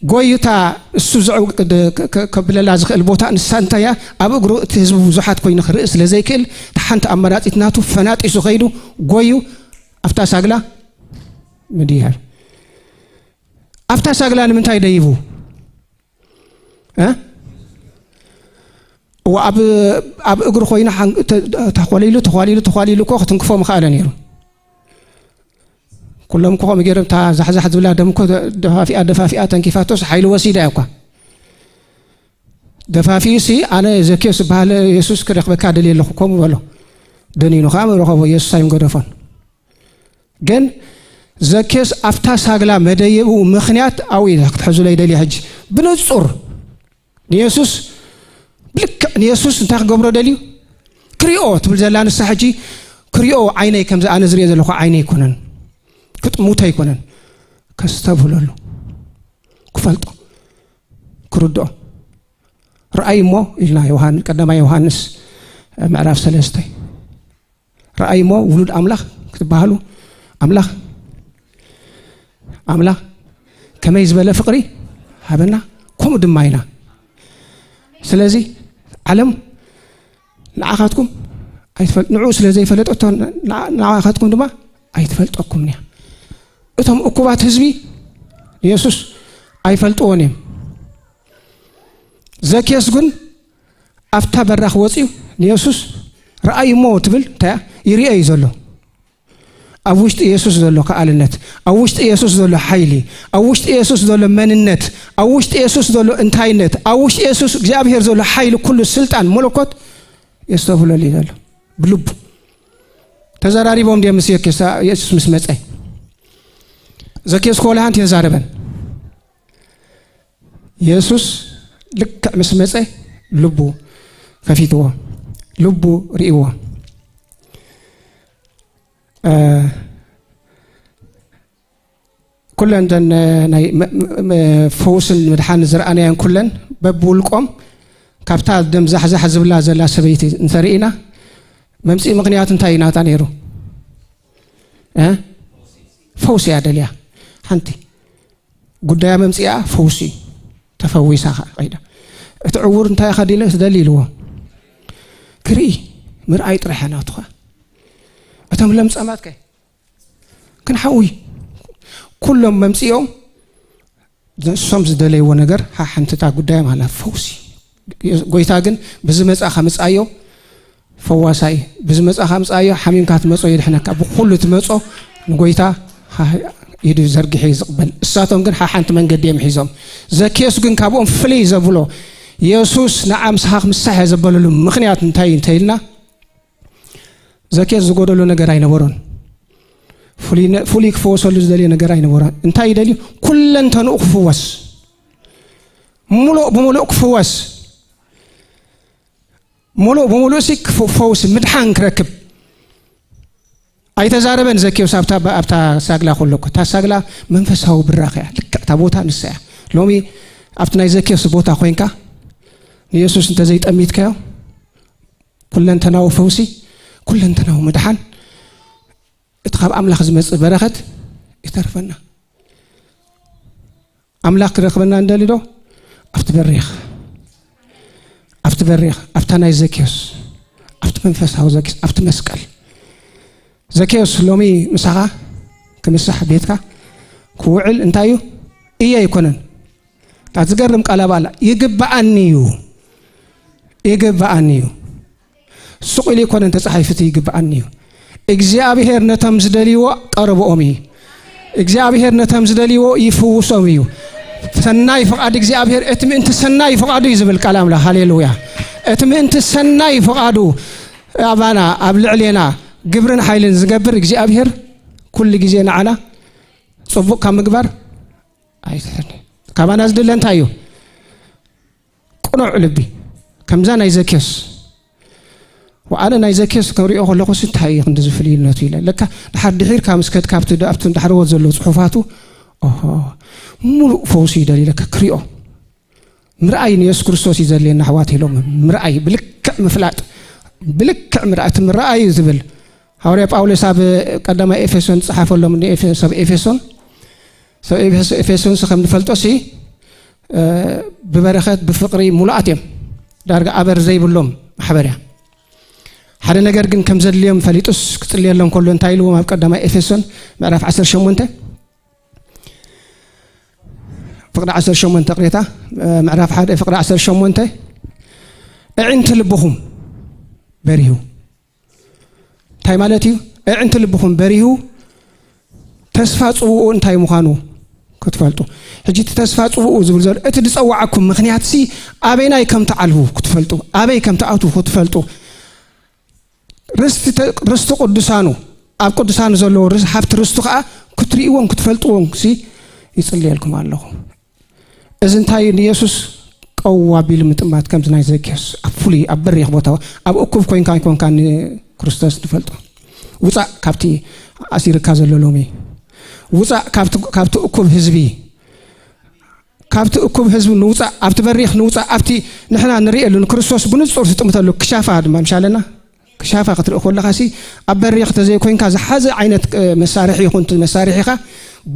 ጎዩ እታ እሱ ዝዕው-፣ ክ-፣ ክ-፣ ክ-፣ ከብለላ ዝኽእል ቦታ ንሳ እንታይ እያ? ኣብ እግሩ እቲ ህዝቢ ብዙሓት ኮይኑ ክርኢ ስለ ዘይክእል፣ እታ ሓንቲ ኣማራጺት ናቱ ፈናጢሱ ከይዱ ጎዩ ኣብታ ሳግላ ምድያር። ኣብታ ሳግላ ንምንታይ ደይቡ? እ? እዋ ኣብ፣ ኣብ እግሩ ኮይኑ ሓን-፣ ተ-፣ ተኾሊሉ፣ ተዃሊሉ፣ ተዃሊሉ እኮ ክትንክፎ ምኽኣለ ነይሩ። ኩሎም እኮ ከምኡ ገይሮም፣ እታ ዛሕዛሕ ዝብላ ደም እኮ ደፋፊኣ፣ ደፋፊኣ ተንኪፋቶስ ሓይሊ ወሲዳ እያ እኳ። ደፋፊኡሲ፣ "ኣነ ዘኬዎስ ዝበሃል የሱስ ክረኽበካ ደልየ ኣለኹ" ከምኡ በሎ። ደኒኑ ከኣ ምረኸቦ፣ የሱስ ኣይምገደፎን። ግን ዘኬዎስ ኣብታ ሳግላ መደየቡ ምኽንያት ኣብኡ እዩ ክትሕዙለይ ደልየ። ሕጂ ብንጹር ንየሱስ፣ ብልክዕ ንየሱስ እንታይ ክገብሮ ደልዩ? ክሪኦ ትብል ዘላ ንሳ ሕጂ፣ ክሪኦ ዓይነይ፣ ከምዚ ኣነ ዝሪኦ ዘለኹ ዓይነይ ኣይኮነን፣ ክጥሙቶ ኣይኮነን፣ ከስተብህለሉ፣ ክፈልጦ፣ ክርድኦ። ረኣይ እሞ ኢልና ዮሃን-፣ ቀዳማይ ዮሃንስ ምዕራፍ ሰለስተ። ረኣይ እሞ ውሉድ ኣምላኽ ክትበሃሉ፣ ኣምላኽ፣ ኣምላኽ ከመይ ዝበለ ፍቕሪ ሃበና፣ ከምኡ ድማ ኢና። ስለዚ ዓለም ንዓኻትኩም ኣይትፈል-፣ ንዕኡ ስለ ዘይፈለጠቶ ንዓ-፣ ንዓኻትኩም ድማ ኣይትፈልጠኩምን እያ። እቶም እኩባት ህዝቢ ንየሱስ ኣይፈልጥዎን እዮም። ዘኬዎስ ግን ኣብታ በራኽ ወፂኡ ንየሱስ ረኣይ እሞ ትብል እንታይ እያ? ይሪኦ እዩ ዘሎ። ኣብ ውሽጢ የሱስ ዘሎ ከኣልነት፣ ኣብ ውሽጢ የሱስ ዘሎ ሓይሊ፣ ኣብ ውሽጢ የሱስ ዘሎ መንነት፣ ኣብ ውሽጢ የሱስ ዘሎ እንታይነት፣ ኣብ ውሽጢ የሱስ እግዚኣብሔር ዘሎ ሓይሊ፣ ኩሉ ስልጣን መለኮት የስተብህለሉ እዩ ዘሎ። ብልቡ ተዘራሪቦም ድዮም ምስ የኬሳ-፣ የሱስ ምስ መጸ? ዘኬዎስ እኮ ወላ ሓንቲ ተዛረበን። የሱስ ልክዕ ምስ መጸ ልቡ ከፊትዎ፣ ልቡ ርእይዎ። እ፣ ኩለን እተን ናይ መ-፣ መ-፣ መ-፣ ፈውስን ምድሓን ዝረኣናየን ኩለን በብውልቆም ካብታ ደም ዛሕዛሕ ዝብላ ዘላ ሰበይቲ እንተርኢና መምጽኢ ምኽንያት እንታይ እዩ ናታ ነይሩ? እ? ፈውሲ እያ ደልያ። ሓንቲ ጉዳያ መምጽኣ ፈውሲ እዩ። ተፈዊሳ ኸዓ ኸይዳ። እቲ ዕዉር እንታይ ኢኻ ድለ-፣ ትደሊ ኢልዎ? ክርኢ፣ ምርኣይ ጥራሕ እያ ናቱ ኸዓ። እቶም ለምጻማት ከ? ክንሓዊ። ኩሎም መምጽኦም ንሶም ዝደለይዎ ነገር ሓ-፣ ሓንቲ እታ ጉዳዮም ኣላ፣ ፈውሲ። ጎይታ ግን ብዝመጻ ከምጻዮ ፈዋሳይ፣ ብዝመጻ ከምጻዮ ሓሚምካ ትመጾ የድሕነካ። ብኹሉ ትመጾ ንጎይታ ሃ-፣ ኢዱ ዘርጊሑ እዩ ዝቕበል። እሳቶም ግን ሓ-፣ ሓንቲ መንገዲ እዮም ሒዞም። ዘኬዎስ ግን ካብኦም ፍልይ ዘብሎ የሱስ ንዓ ምሳኻ ክምሳሕ እየ ዘበለሉ ምኽንያት እንታይ እዩ እንተኢልና፣ ዘኬዎስ ዝጎደሎ ነገር ኣይነበሮን። ፍሉይ ነ-፣ ፍሉይ ክፈወሰሉ ዝደልዮ ነገር ኣይነበሮን። እንታይ ይደልዩ? ኩለንተንኡ ክፍወስ፣ ሙሉእ ብሙሉእ ክፍወስ፣ ሙሉእ ብሙሉእ ሲ ክፍ-፣ ፈውሲ ምድሓን ክረክብ። ኣይተዛረበን ዘኬዎስ ኣብታ፣ ኣብታ ሳግላ ከሎ እኮ። እታ ሳግላ መንፈሳዊ ብራኽ እያ። ልክዕ እታ ቦታ ንሳ እያ። ሎሚ ኣብቲ ናይ ዘኬዎስ ቦታ ኮይንካ ንየሱስ እንተዘይጠሚትካዮ፣ ኩለንተናዊ ፈውሲ፣ ኩለንተናዊ ምድሓን፣ እቲ ካብ ኣምላኽ ዝመጽእ በረኸት ይተርፈና። ኣምላኽ ክረኽበና እንደሊ ዶ? ኣብቲ በሪኽ፣ ኣብቲ በሪኽ፣ ኣብታ ናይ ዘኬዎስ፣ ኣብቲ መንፈሳዊ ዘኬዎስ፣ ኣብቲ መስቀል። ዘኬዎስ ሎሚ ምሳኻ ክምሳሕ ቤትካ ክውዕል እንታይ እዩ? እየ ኣይኮነን። እታ ዝገርም ቃል ኣብኣ ኣላ። ይግብኣኒ እዩ፣ ይግብኣኒ እዩ። ሱቕ ኢሉ ኣይኮነን ተጻሒፉ፣ እቲ ይግብኣኒ እዩ። እግዚኣብሔር ነቶም ዝደልይዎ ቀረብኦም እዩ። እግዚኣብሔር ነቶም ዝደልይዎ ይፍውሶም እዩ። ሰናይ ፍቓድ እግዚኣብሔር፣ እቲ ምእንቲ ሰናይ ፍቓዱ እዩ ዝብል ቃል ኣምላኽ። ሃሌሉያ። እቲ ምእንቲ ሰናይ ፍቓዱ ኣባና፣ ኣብ ልዕሌና ግብርን ሓይልን ዝገብር እግዚኣብሔር ኩሉ ግዜ ንዓና ጽቡቕ ካብ ምግባር ኣይትሕን። ካባና ዝድለ እንታይ እዩ? ቅኑዕ ልቢ። ከምዛ ናይ ዘኬዎስ። ወኣነ ናይ ዘኬዎስ ክሪኦ ከለኹ፣ "ሲ እንታይ እዩ ክንዲ ዝፍልይነቱ?" ኢለ። ለካ ድሓር ድሒርካ ምስ ከድካ ኣብቲ ድ-፣ ኣብቲ ዳሕረዎት ዘሎ ጽሑፋቱ፣ ኦሆ፣ ሙሉእ ፈውሲ ይደልዩ ለካ ክሪኦ። ምርኣይ ንየሱስ ክርስቶስ እዩ ዘድልየና ኣሕዋት ኢሎም። ምርኣይ፣ ብልክዕ ምፍላጥ፣ ብልክዕ ምርኣይ፣ እቲ ምርኣይ እዩ ዝብል። ሃዋርያ ጳውሎስ ኣብ ቀዳማይ ኤፌሶን ዝጸሓፈሎም ንኤፌ-፣ ሰብ ኤፌሶን፣ ሰብ ኤፌሶ-፣ ኤፌሶንሲ ከም ንፈልጦሲ፣ እ፣ ብበረኸት ብፍቕሪ ሙሉኣት እዮም። ዳርጋ ኣበር ዘይብሎም ማሕበር እያ። ሓደ ነገር ግን ከም ዘድልዮም ፈሊጡስ ክጽልየሎም ከሎ እንታይ ኢልዎም? ኣብ ቀዳማይ ኤፌሶን ምዕራፍ ዓሰርተ ሸሞንተ፣ ፍቕዲ ዓሰርተ ሸሞንተ ቅሬታ፣ እ፣ ምዕራፍ ሓደ ፍቕዲ ዓሰርተ ሸሞንተ፣ "ኣዒንቲ ልብኹም በሪሁ" እንታይ ማለት እዩ? ኣዒንቲ ልብኹም በሪሁ፣ ተስፋ ጽውኡ እንታይ ምዃኑ ክትፈልጡ። ሕጂ እቲ ተስፋ ጽውኡ ዝብል ዘሎ፣ እቲ ዝጸዋዓኩም ምኽንያት ሲ ኣበይናይ ከም ትዓልቡ ክትፈልጡ፣ ኣበይ ከም ትኣትዉ ክትፈልጡ። ርስቲ ተ-፣ ርስቲ ቅዱሳኑ፣ ኣብ ቅዱሳኑ ዘለዉ ርስ-፣ ሃብቲ ርስቱ ከኣ ክትርእይዎም ክትፈልጥዎም ሲ ይጽልየልኩም ኣለኹ። እዚ እንታይ እዩ? ንየሱስ ቀው ኣቢሉ ምጥማት ከምዚ ናይ ዘኬዎስ ኣብ ፍሉይ፣ ኣብ በሪኽ ቦታ፣ ኣብ እኩብ ኮይንካ ኣይኮንካ ንክርስቶስ ትፈልጦ። ውጻእ ካብቲ ኣሲርካ ዘሎ ሎሚ። ውጻእ ካብቲ፣ ካብቲ እኩብ ህዝቢ። ካብቲ እኩብ ህዝቢ ንውጻእ፣ ኣብቲ በሪኽ ንውጻእ፣ ኣብቲ ንሕና ንርእየሉ ንክርስቶስ ብንጹር ትጥምተሉ ክሻፋ ድማ ምሻለና። ክሻፋ ክትርኢ ከለኻ ሲ ኣብ በሪኽ እንተዘይኮይንካ ዝሓዘ ዓይነት፣ እ፣ መሳርሒ ይኹን እቲ መሳርሒኻ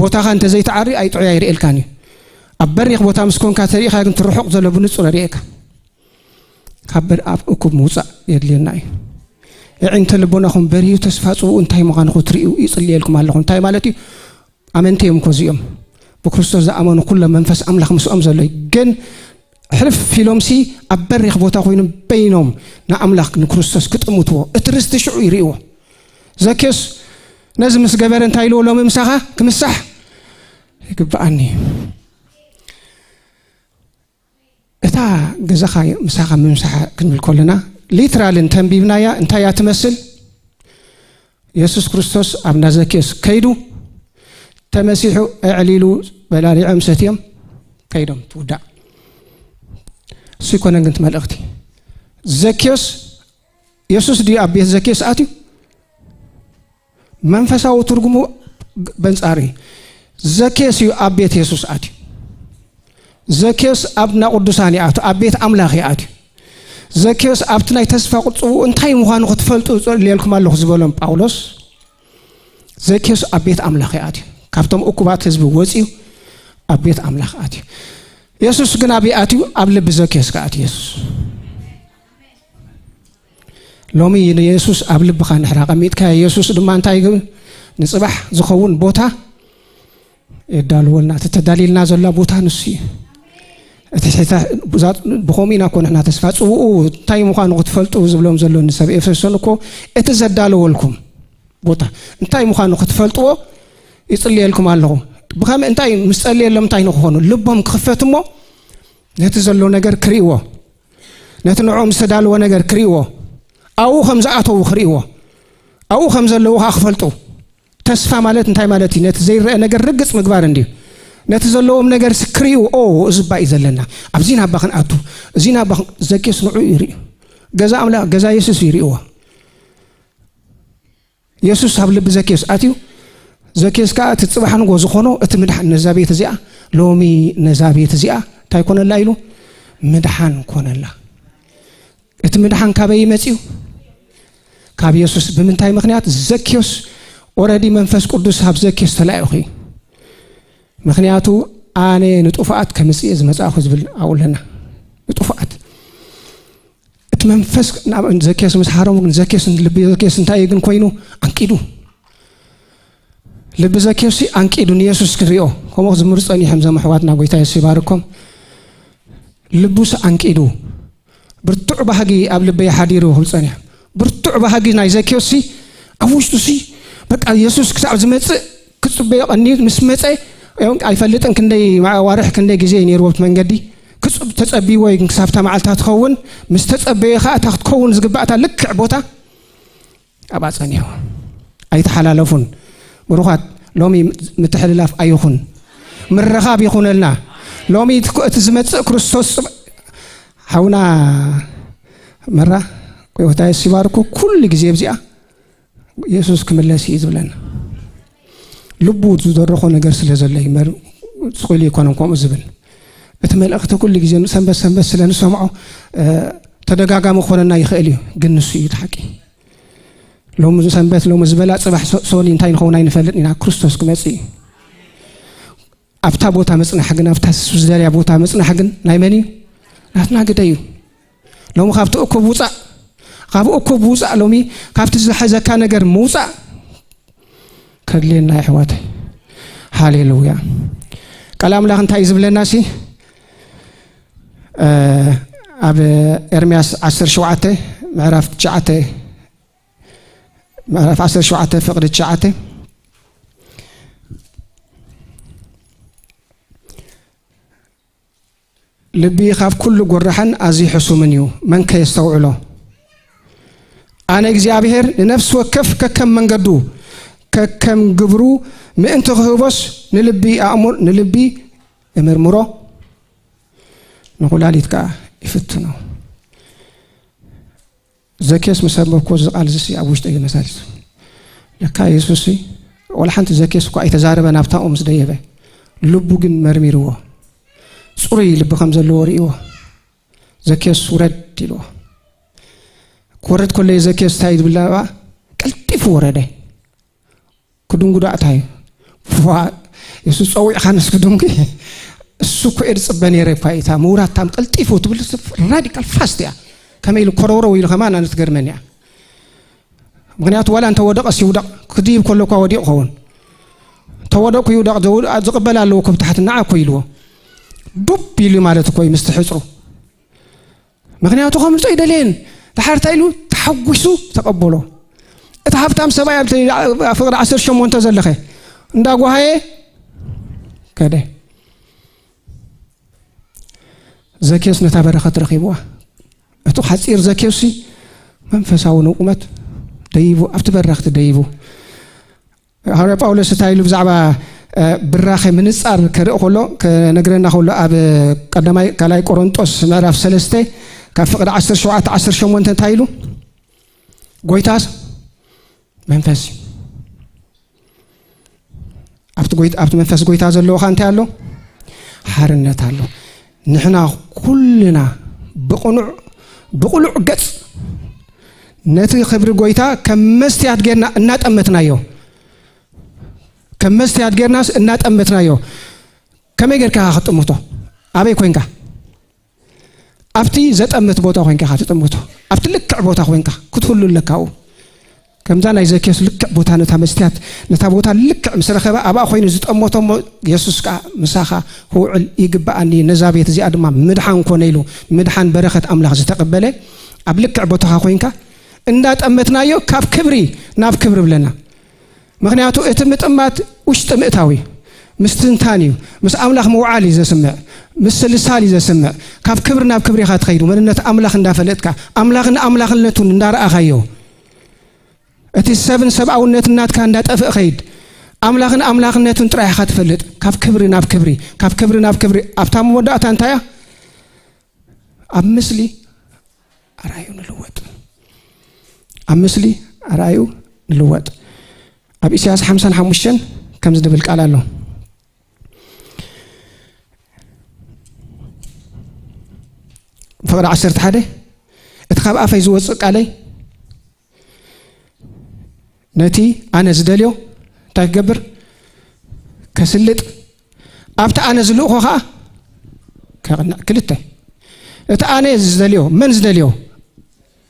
ቦታኻ እንተዘይትዓሪ ኣይጥዑይ ኣይርእየልካን እዩ። ኣብ በሪኽ ቦታ ምስ ኮንካ ተሪእኻ ግን ትርሑቕ ዘሎ ብንጹር የርእየካ። ካብ በር-፣ ኣብ እኩብ ምውጻእ የድልየና እዩ። የዒንተ ልቦናኹም በርዩ ተስፋ ጽውኡ እንታይ ምዃኑ ክትርእዩ ይጽልየልኩም ኣለኹ። እንታይ ማለት እዩ? ኣመንቲ እዮም እኮ እዚኦም። ብክርስቶስ ዝኣመኑ ኩሎም መንፈስ ኣምላኽ ምስኦም ዘሎ እዩ። ግን ሕልፍ ኢሎም ሲ ኣብ በሪኽ ቦታ ኮይኖም በይኖም ንኣምላኽ ንክርስቶስ ክጥምትዎ፣ እቲ ርስቲ ሽዑ ይርእይዎ። ዘኬዎስ ነዚ ምስ ገበረ እንታይ ኢልዎ? ሎሚ ምሳኻ ክምሳሕ ይግብኣኒ እዩ። እታ ገዛኻ ምሳኻ ምምሳሓ ክንብል ከለና፣ ሊትራል እንተንቢብናያ እንታይ እያ ትመስል? የሱስ ክርስቶስ ኣብ ናዘኬስ ከይዱ ተመሲሑ፣ ኣዕሊሉ፣ በላሊዖም ሰትዮም ከይዶም ትውዳእ። እሱ ይኮነን ግን እቲ መልእኽቲ። ዘኬዎስ፣ የሱስ ድዩ ኣብ ቤት ዘኬዎስ ኣትዩ? መንፈሳዊ ትርጉሙ በንጻሪ፣ ዘኬዎስ እዩ ኣብ ቤት የሱስ ኣትዩ። ዘኬዎስ ኣብ ና ቅዱሳን ይኣቱ፣ ኣብ ቤት ኣምላኽ ይኣትዩ። ዘኬዎስ ኣብቲ ናይ ተስፋ ቁጽውኡ እንታይ ምዃኑ ክትፈልጡ እጸልየልኩም ኣለኹ ዝበሎም ጳውሎስ፣ ዘኬዎስ ኣብ ቤት ኣምላኽ ይኣትዩ። ካብቶም እኩባት ህዝቢ ወጺኡ ኣብ ቤት ኣምላኽ ኣትዩ። የሱስ ግን ኣበይ ኣትዩ? ኣብ ልቢ ዘኬዎስ ከኣትዩ የሱስ። ሎሚ ንየሱስ ኣብ ልብኻ እንድሕር ኣቐሚጥካዮ፣ የሱስ ድማ እንታይ ይገብር? ንጽባሕ ዝኸውን ቦታ የዳልወልና። እቲ ተዳልዩልና ዘሎ ቦታ ንሱ እዩ። እቲ ሕታ ብዛ-፣ ብኸምኡ ኢና እኮ ንሕና ተስፋ ጽውኡ እንታይ ምዃኑ ክትፈልጡ ዝብሎም ዘሎ ንሰብ ኤፌሶን እኮ፣ እቲ ዘዳለወልኩም ቦታ እንታይ ምዃኑ ክትፈልጥዎ ይጽልየልኩም ኣለኹ። ብኸመይ፣ እንታይ ምስ ጸልየሎም እንታይ ንክኾኑ? ልቦም ክኽፈት እሞ ነቲ ዘሎ ነገር ክርእይዎ፣ ነቲ ንዕኦም ዝተዳለወ ነገር ክርእይዎ፣ ኣብኡ ከም ዝኣተዉ ክርእይዎ፣ ኣብኡ ከም ዘለዉ ኸዓ ክፈልጡ። ተስፋ ማለት እንታይ ማለት እዩ? ነቲ ዘይረአ ነገር ርግጽ ምግባር እንድዩ። ነቲ ዘለዎም ነገር ሲ ክርእዩ፣ ኦ፣ እዚ እባ እዩ ዘለና፣ ኣብዚ ናባ ክንኣቱ፣ እዚ ናባ ክን-፣ ዘኬስ ንዑ ይርእዩ። ገዛ ኣምላኽ፣ ገዛ የሱስ ይርእይዎ። የሱስ ኣብ ልቢ ዘኬዎስ ኣትዩ። ዘኬዎስ ከኣ እቲ ጽባሕ ንግሆ ዝኾኖ እቲ ምድሓን ነዛ ቤት እዚኣ፣ ሎሚ ነዛ ቤት እዚኣ እንታይ ኮነላ ኢሉ? ምድሓን ኮነላ። እቲ ምድሓን ካበይ መጺኡ? ካብ የሱስ። ብምንታይ ምኽንያት? ዘኬዎስ ኦረዲ መንፈስ ቅዱስ ኣብ ዘኬዎስ ተላኢኹ እዩ። ምኽንያቱ ኣነ ንጥፉኣት ከምጽእ እየ ዝመጻእኹ ዝብል ኣብኡ ኣለና። ንጥፉኣት። እቲ መንፈስ ናብ ዘኬዎስ ምስ ሓረሙ ግን ዘኬዎስ፣ ልቢ ዘኬዎስ እንታይ እዩ ግን ኮይኑ? ኣንቂዱ። ልቢ ዘኬዎስ ሲ ኣንቂዱ ንየሱስ ክሪኦ። ከምኡ ክዝምሩ ጸኒሖም እዞም ኣሕዋትና፣ ጎይታ የሱስ ይባርኮም። ልቡስ ኣንቂዱ። ብርቱዕ ባህጊ ኣብ ልበይ ሓዲሩ ክብል ጸኒሑ። ብርቱዕ ባህጊ ናይ ዘኬዎስ ሲ ኣብ ውሽጡ ሲ በቃ የሱስ ክሳብ ዝመጽእ ክጽበዮ ቀንዩ። ምስ መጸ ኣይፈልጥን ክንደይ ኣዋርሕ ክንደይ ግዜ እዩ ነይርዎ ኣብቲ መንገዲ። ክጽብ-፣ ተጸቢዎ እዩ ግን ክሳብታ መዓልታ ትኸውን። ምስ ተጸበዮ ኸኣ እታ ክትከውን ዝግባእ እታ ልክዕ ቦታ ኣብኣ ጸኒሑ። ኣይተሓላለፉን። ብሩኻት፣ ሎሚ ምትሕልላፍ ኣይኹን። ምርኻብ ይኹነልና። ሎሚ እቲ፣ እቲ ዝመጽእ ክርስቶስ ጽብ-፣ ሓውና መራ፣ ጎይታ የሱስ ይባርኩ፣ ኩሉ ግዜ ኣብዚኣ የሱስ ክምለስ እዩ ዝብለና። ልቡ ዝደረኾ ነገር ስለ ዘሎ እዩ፣ መር-፣ ስቕ ኢሉ ኣይኮነን ከምኡ ዝብል። እቲ መልእኽቲ ኩሉ ግዜ ሰንበት ሰንበት ስለ ንሰምዖ፣ እ፣ ተደጋጋሚ ክኾነና ይኽእል እዩ፣ ግን ንሱ እዩ እቲ ሓቂ። ሎሚ ሰንበት፣ ሎሚ ዝበላ፣ ጽባሕ ሶ-፣ ሶኒ እንታይ ንኸውን ኣይንፈልጥን ኢና። ክርስቶስ ክመጽእ እዩ። ኣብታ ቦታ ምጽናሕ ግን፣ ኣብታ ንሱ ዝደልያ ቦታ ምጽናሕ ግን ናይ መን እዩ? ናትና ግደ እዩ። ሎሚ ካብቲ እኩብ ውጻእ፣ ካብ እኩብ ውጻእ፣ ሎሚ ካብቲ ዝሓዘካ ነገር ምውጻእ ከድልየና፣ ኣሕዋተይ። ሃሌሉያ። ቃል ኣምላኽ እንታይ እዩ ዝብለና ሲ? እ፣ ኣብ ኤርምያስ ዓሰርተ ሸውዓተ ምዕራፍ ትሽዓተ፣ ምዕራፍ ዓሰርተ ሸውዓተ ፍቕዲ ትሽዓተ፣ ልቢ ካብ ኩሉ ጉራሕን ኣዝዩ ሕሱምን እዩ፣ መን ከ የስተውዕሎ? ኣነ እግዚኣብሔር ንነፍሲ ወከፍ ከከም መንገዱ፣ ከከም ግብሩ ምእንቲ ክህቦስ፣ ንልቢ ኣእሙር-፣ ንልቢ እምርምሮ፣ ንኩላሊት ከኣ ይፍትኖ። ዘኬዎስ ምስ ኣንበብክዎ እዚ ቃል እዚ ኣብ ውሽጠይ ተመሳሊሱ። ለካ የሱስ ዋላ ሓንቲ ዘኬዎስ እኳ ኣይተዛረበን ኣብታ ኦም ምስ ደየበ፣ ልቡ ግን መርሚርዎ። ጽሩይ ልቢ ከም ዘለዎ ርእይዎ። ዘኬዎስ ውረድ ኢልዎ። ክወርድ ከሎ ዘኬዎስ እንታይ ዝብል ደኣ ቀልጢፉ ወረደ። ክድንጉ ደኣ እንታይ እዩ? ዋ፣ የሱስ ጸዊዕካንስ ክድንጉ? እሱ እኮ እየ ዝጽበ ነይረ እኳ እታ ምውራድ ታም ቀልጢፉ ትብል ራዲካል ፋስት እያ። ከመይ ኢሉ ኮረውረው ኢሉ ከማን ኣነ ትገርመኒ እያ። ምኽንያቱ ዋላ እንተወደቐስ ይውደቕ፣ ክድይብ ከሎ እኳ ወዲቑ ክኸውን። ተወደቕኩ ይውደቕ፣ ዘው-፣ ዝቕበል ኣለዎ እኮ ብታሕቲ ንዓ እኮ ኢልዎ። ዱብ ኢሉ ማለት እኮ እዩ ምስቲ ሕጽሩ። ምኽንያቱ ከምልጦ ኣይደለየን። ድሓር እንታይ ኢሉ? ተሓጒሱ ተቐበሎ። እቲ ሃብታም ሰብኣይ ኣብቲ ፍቕዲ ዓሰርተ ሸሞንተ ዘለኸ እንዳጓሃየ ከደ። ዘኬዎስ ነታ በረኸት ረኺብዋ። እቲ ሓጺር ዘኬዎስ መንፈሳዊ ንቁመት ደይቡ፣ ኣብቲ በረኽቲ ደይቡ። ሃዋርያ ጳውሎስ እንታይ ኢሉ ብዛዕባ፣ እ፣ ብራኸ ምንጻር ከርኢ ከሎ፣ ከነግረና ከሎ፣ ኣብ ቀዳማይ ካልኣይ ቆሮንጦስ ምዕራፍ ሰለስተ ካብ ፍቕዲ ዓሰርተ ሸውዓተ ዓሰርተ ሸሞንተ እንታይ ኢሉ? ጎይታስ መንፈስ እዩ። ኣብቲ ጎይታ፣ ኣብቲ መንፈስ ጎይታ ዘለዎ ኸኣ እንታይ ኣሎ? ሓርነት ኣሎ። ንሕና ኩልና ብቕኑዕ፣ ብቕሉዕ ገጽ ነቲ ክብሪ ጎይታ ከም መስትያት ጌርና እናጠመትናዮ፣ ከም መስትያት ጌርናስ እናጠመትናዮ፣ ከመይ ጌርካ ኢኻ ክትጥምቶ? ኣበይ ኮይንካ? ኣብቲ ዘጠምት ቦታ ኮይንካ ኢኻ ትጥምቶ። ኣብቲ ልክዕ ቦታ ኮይንካ ክትህሉ ኣለካ ኣብኡ። ከምዛ ናይ ዘኬዎስ ልክዕ ቦታ ነታ መስትያት፣ ነታ ቦታ ልክዕ ምስ ረኸበ ኣብኣ ኮይኑ ዝጠመቶ እሞ የሱስ ከኣ ምሳኻ ክውዕል ይግብኣኒ፣ ነዛ ቤት እዚኣ ድማ ምድሓን ኮነ ኢሉ፣ ምድሓን በረኸት ኣምላኽ ዝተቐበለ ኣብ ልክዕ ቦታኻ ኮይንካ እንዳጠመትናዮ ካብ ክብሪ ናብ ክብሪ ብለና። ምኽንያቱ እቲ ምጥማት ውሽጢ ምእታው እዩ፣ ምስትንታን እዩ፣ ምስ ኣምላኽ ምውዓል እዩ ዘስምዕ፣ ምስልሳል እዩ ዘስምዕ። ካብ ክብሪ ናብ ክብሪ ኢኻ ትኸይዱ፣ መንነት ኣምላኽ እንዳፈለጥካ፣ ኣምላኽን ኣምላኽነቱን እንዳረኣኻዮ። እቲ ሰብን ሰብኣውነትን ናትካ እንዳጠፍእ ኸይድ፣ ኣምላኽን ኣምላኽነቱን ጥራይ ኢኻ ትፈልጥ። ካብ ክብሪ ናብ ክብሪ፣ ካብ ክብሪ ናብ ክብሪ፣ ኣብታ መወዳእታ እንታይ እያ? ኣብ ምስሊ ኣርኣዩ ንልወጥ። ኣብ ምስሊ ኣርኣዩ ንልወጥ። ኣብ ኢሳያስ ሓምሳን ሓሙሽተን ከምዚ ዝብል ቃል ኣሎ። ፍቕዲ ዓሰርተ ሓደ፣ እቲ ካብ ኣፈይ ዝወጽእ ቃለይ ነቲ ኣነ ዝደልዮ እንታይ ክገብር? ከስልጥ፣ ኣብቲ ኣነ ዝልእኾ ኸዓ ከቕንዕ። ክልተ፣ እቲ ኣነ ዝደልዮ፣ መን ዝደልዮ?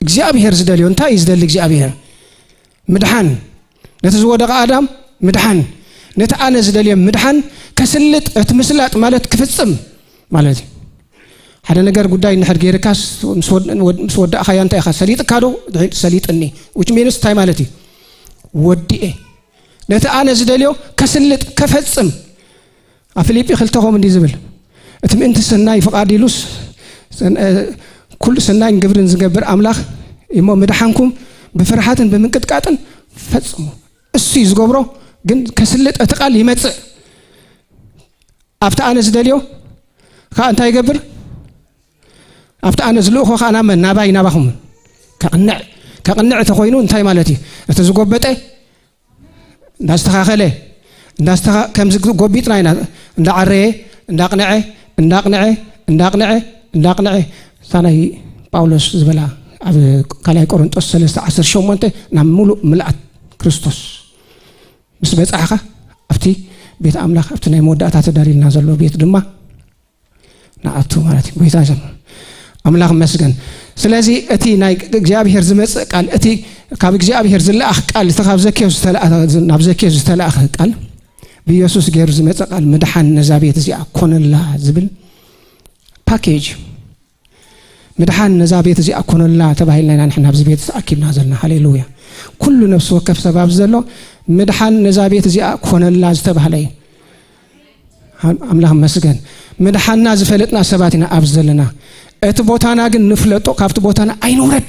እግዚኣብሄር ዝደልዮ። እንታይ እዩ ዝደሊ እግዚኣብሄር? ምድሓን፣ ነቲ ዝወደቐ ኣዳም ምድሓን፣ ነቲ ኣነ ዝደልዮ ምድሓን ከስልጥ፣ እቲ ምስላጥ ማለት ክፍጽም ማለት እዩ። ሓደ ነገር ጉዳይ እንድሕር ገይርካስ ምስ ወድ-፣ ወድ-፣ ምስ ወዳእኻያ እንታይ ኢኻ? ሰሊጥካ ዶ? ድሕሪ ሰሊጥኒ። Which means እንታይ ማለት እዩ? ወዲኤ። ነቲ ኣነ ዝደልዮ ከስልጥ፣ ከፈጽም። ኣብ ፊልጲ ክልተ ከምኡ እንዲህ ዝብል፣ እቲ ምእንቲ ሰናይ ፍቓድ ኢሉስ፣ ሰን-፣ እ፣ ኩሉ ሰናይን ግብርን ዝገብር ኣምላኽ እሞ ምድሓንኩም ብፍርሃትን ብምንቅጥቃጥን ፈጽሙ። እሱ እዩ ዝገብሮ፣ ግን ከስልጥ እቲ ቃል ይመጽእ። ኣብቲ ኣነ ዝደልዮ ከኣ እንታይ ይገብር? ኣብቲ ኣነ ዝልእኾ ከኣ ናብ መን? ናባይ፣ ናባኹም። ከቕንዕ፣ ከቕንዕ እንተኾይኑ እንታይ ማለት እዩ? እቲ ዝጎበጠ እንዳስተኻኸለ፣ እንዳስተኻ-፣ ከምዚ ጎቢጥና ኢና፣ እንዳዓረየ፣ እንዳቕንዐ፣ እንዳቕንዐ፣ እንዳቕንዐ፣ እንዳቕንዐ። እታ ናይ ጳውሎስ ዝበላ ኣብ ካልኣይ ቆሮንጦስ ሰለስተ ዓሰርተ ሸሞንተ ናብ ምሉእ ምልኣት ክርስቶስ ምስ በጻሕኻ፣ ኣብቲ ቤት ኣምላኽ፣ ኣብቲ ናይ መወዳእታ ተዳልዩልና ዘሎ ቤት ድማ ንኣቱ ማለት እዩ። ጎይታ ይሰም-፣ ኣምላኽ መስገን። ስለዚ እቲ ናይ እግዚኣብሔር ዝመጽእ ቃል፣ እቲ ካብ እግዚኣብሔር ዝለኣኽ ቃል፣ እቲ ካብ ዘኬዎስ ዝተለኣ-፣ ናብ ዘኬዎስ ዝተለኣኸ ቃል፣ ብኢየሱስ ገይሩ ዝመጽእ ቃል፣ ምድሓን ነዛ ቤት እዚኣ ኮነላ ዝብል ፓኬጅ እዩ። ምድሓን ነዛ ቤት እዚኣ ኮነላ ተባሂልና ኢና ንሕና ኣብዚ ቤት ተኣኪብና ዘለና። ሃሌሉያ። ኩሉ ነፍሲ ወከፍ ሰብ ኣብዚ ዘሎ ምድሓን ነዛ ቤት እዚኣ ኮነላ ዝተባህለ እዩ። ኣምላኽ መስገን። ምድሓና ዝፈለጥና ሰባት ኢና ኣብዚ ዘለና። እቲ ቦታና ግን ንፍለጦ፣ ካብቲ ቦታና ኣይንውረድ።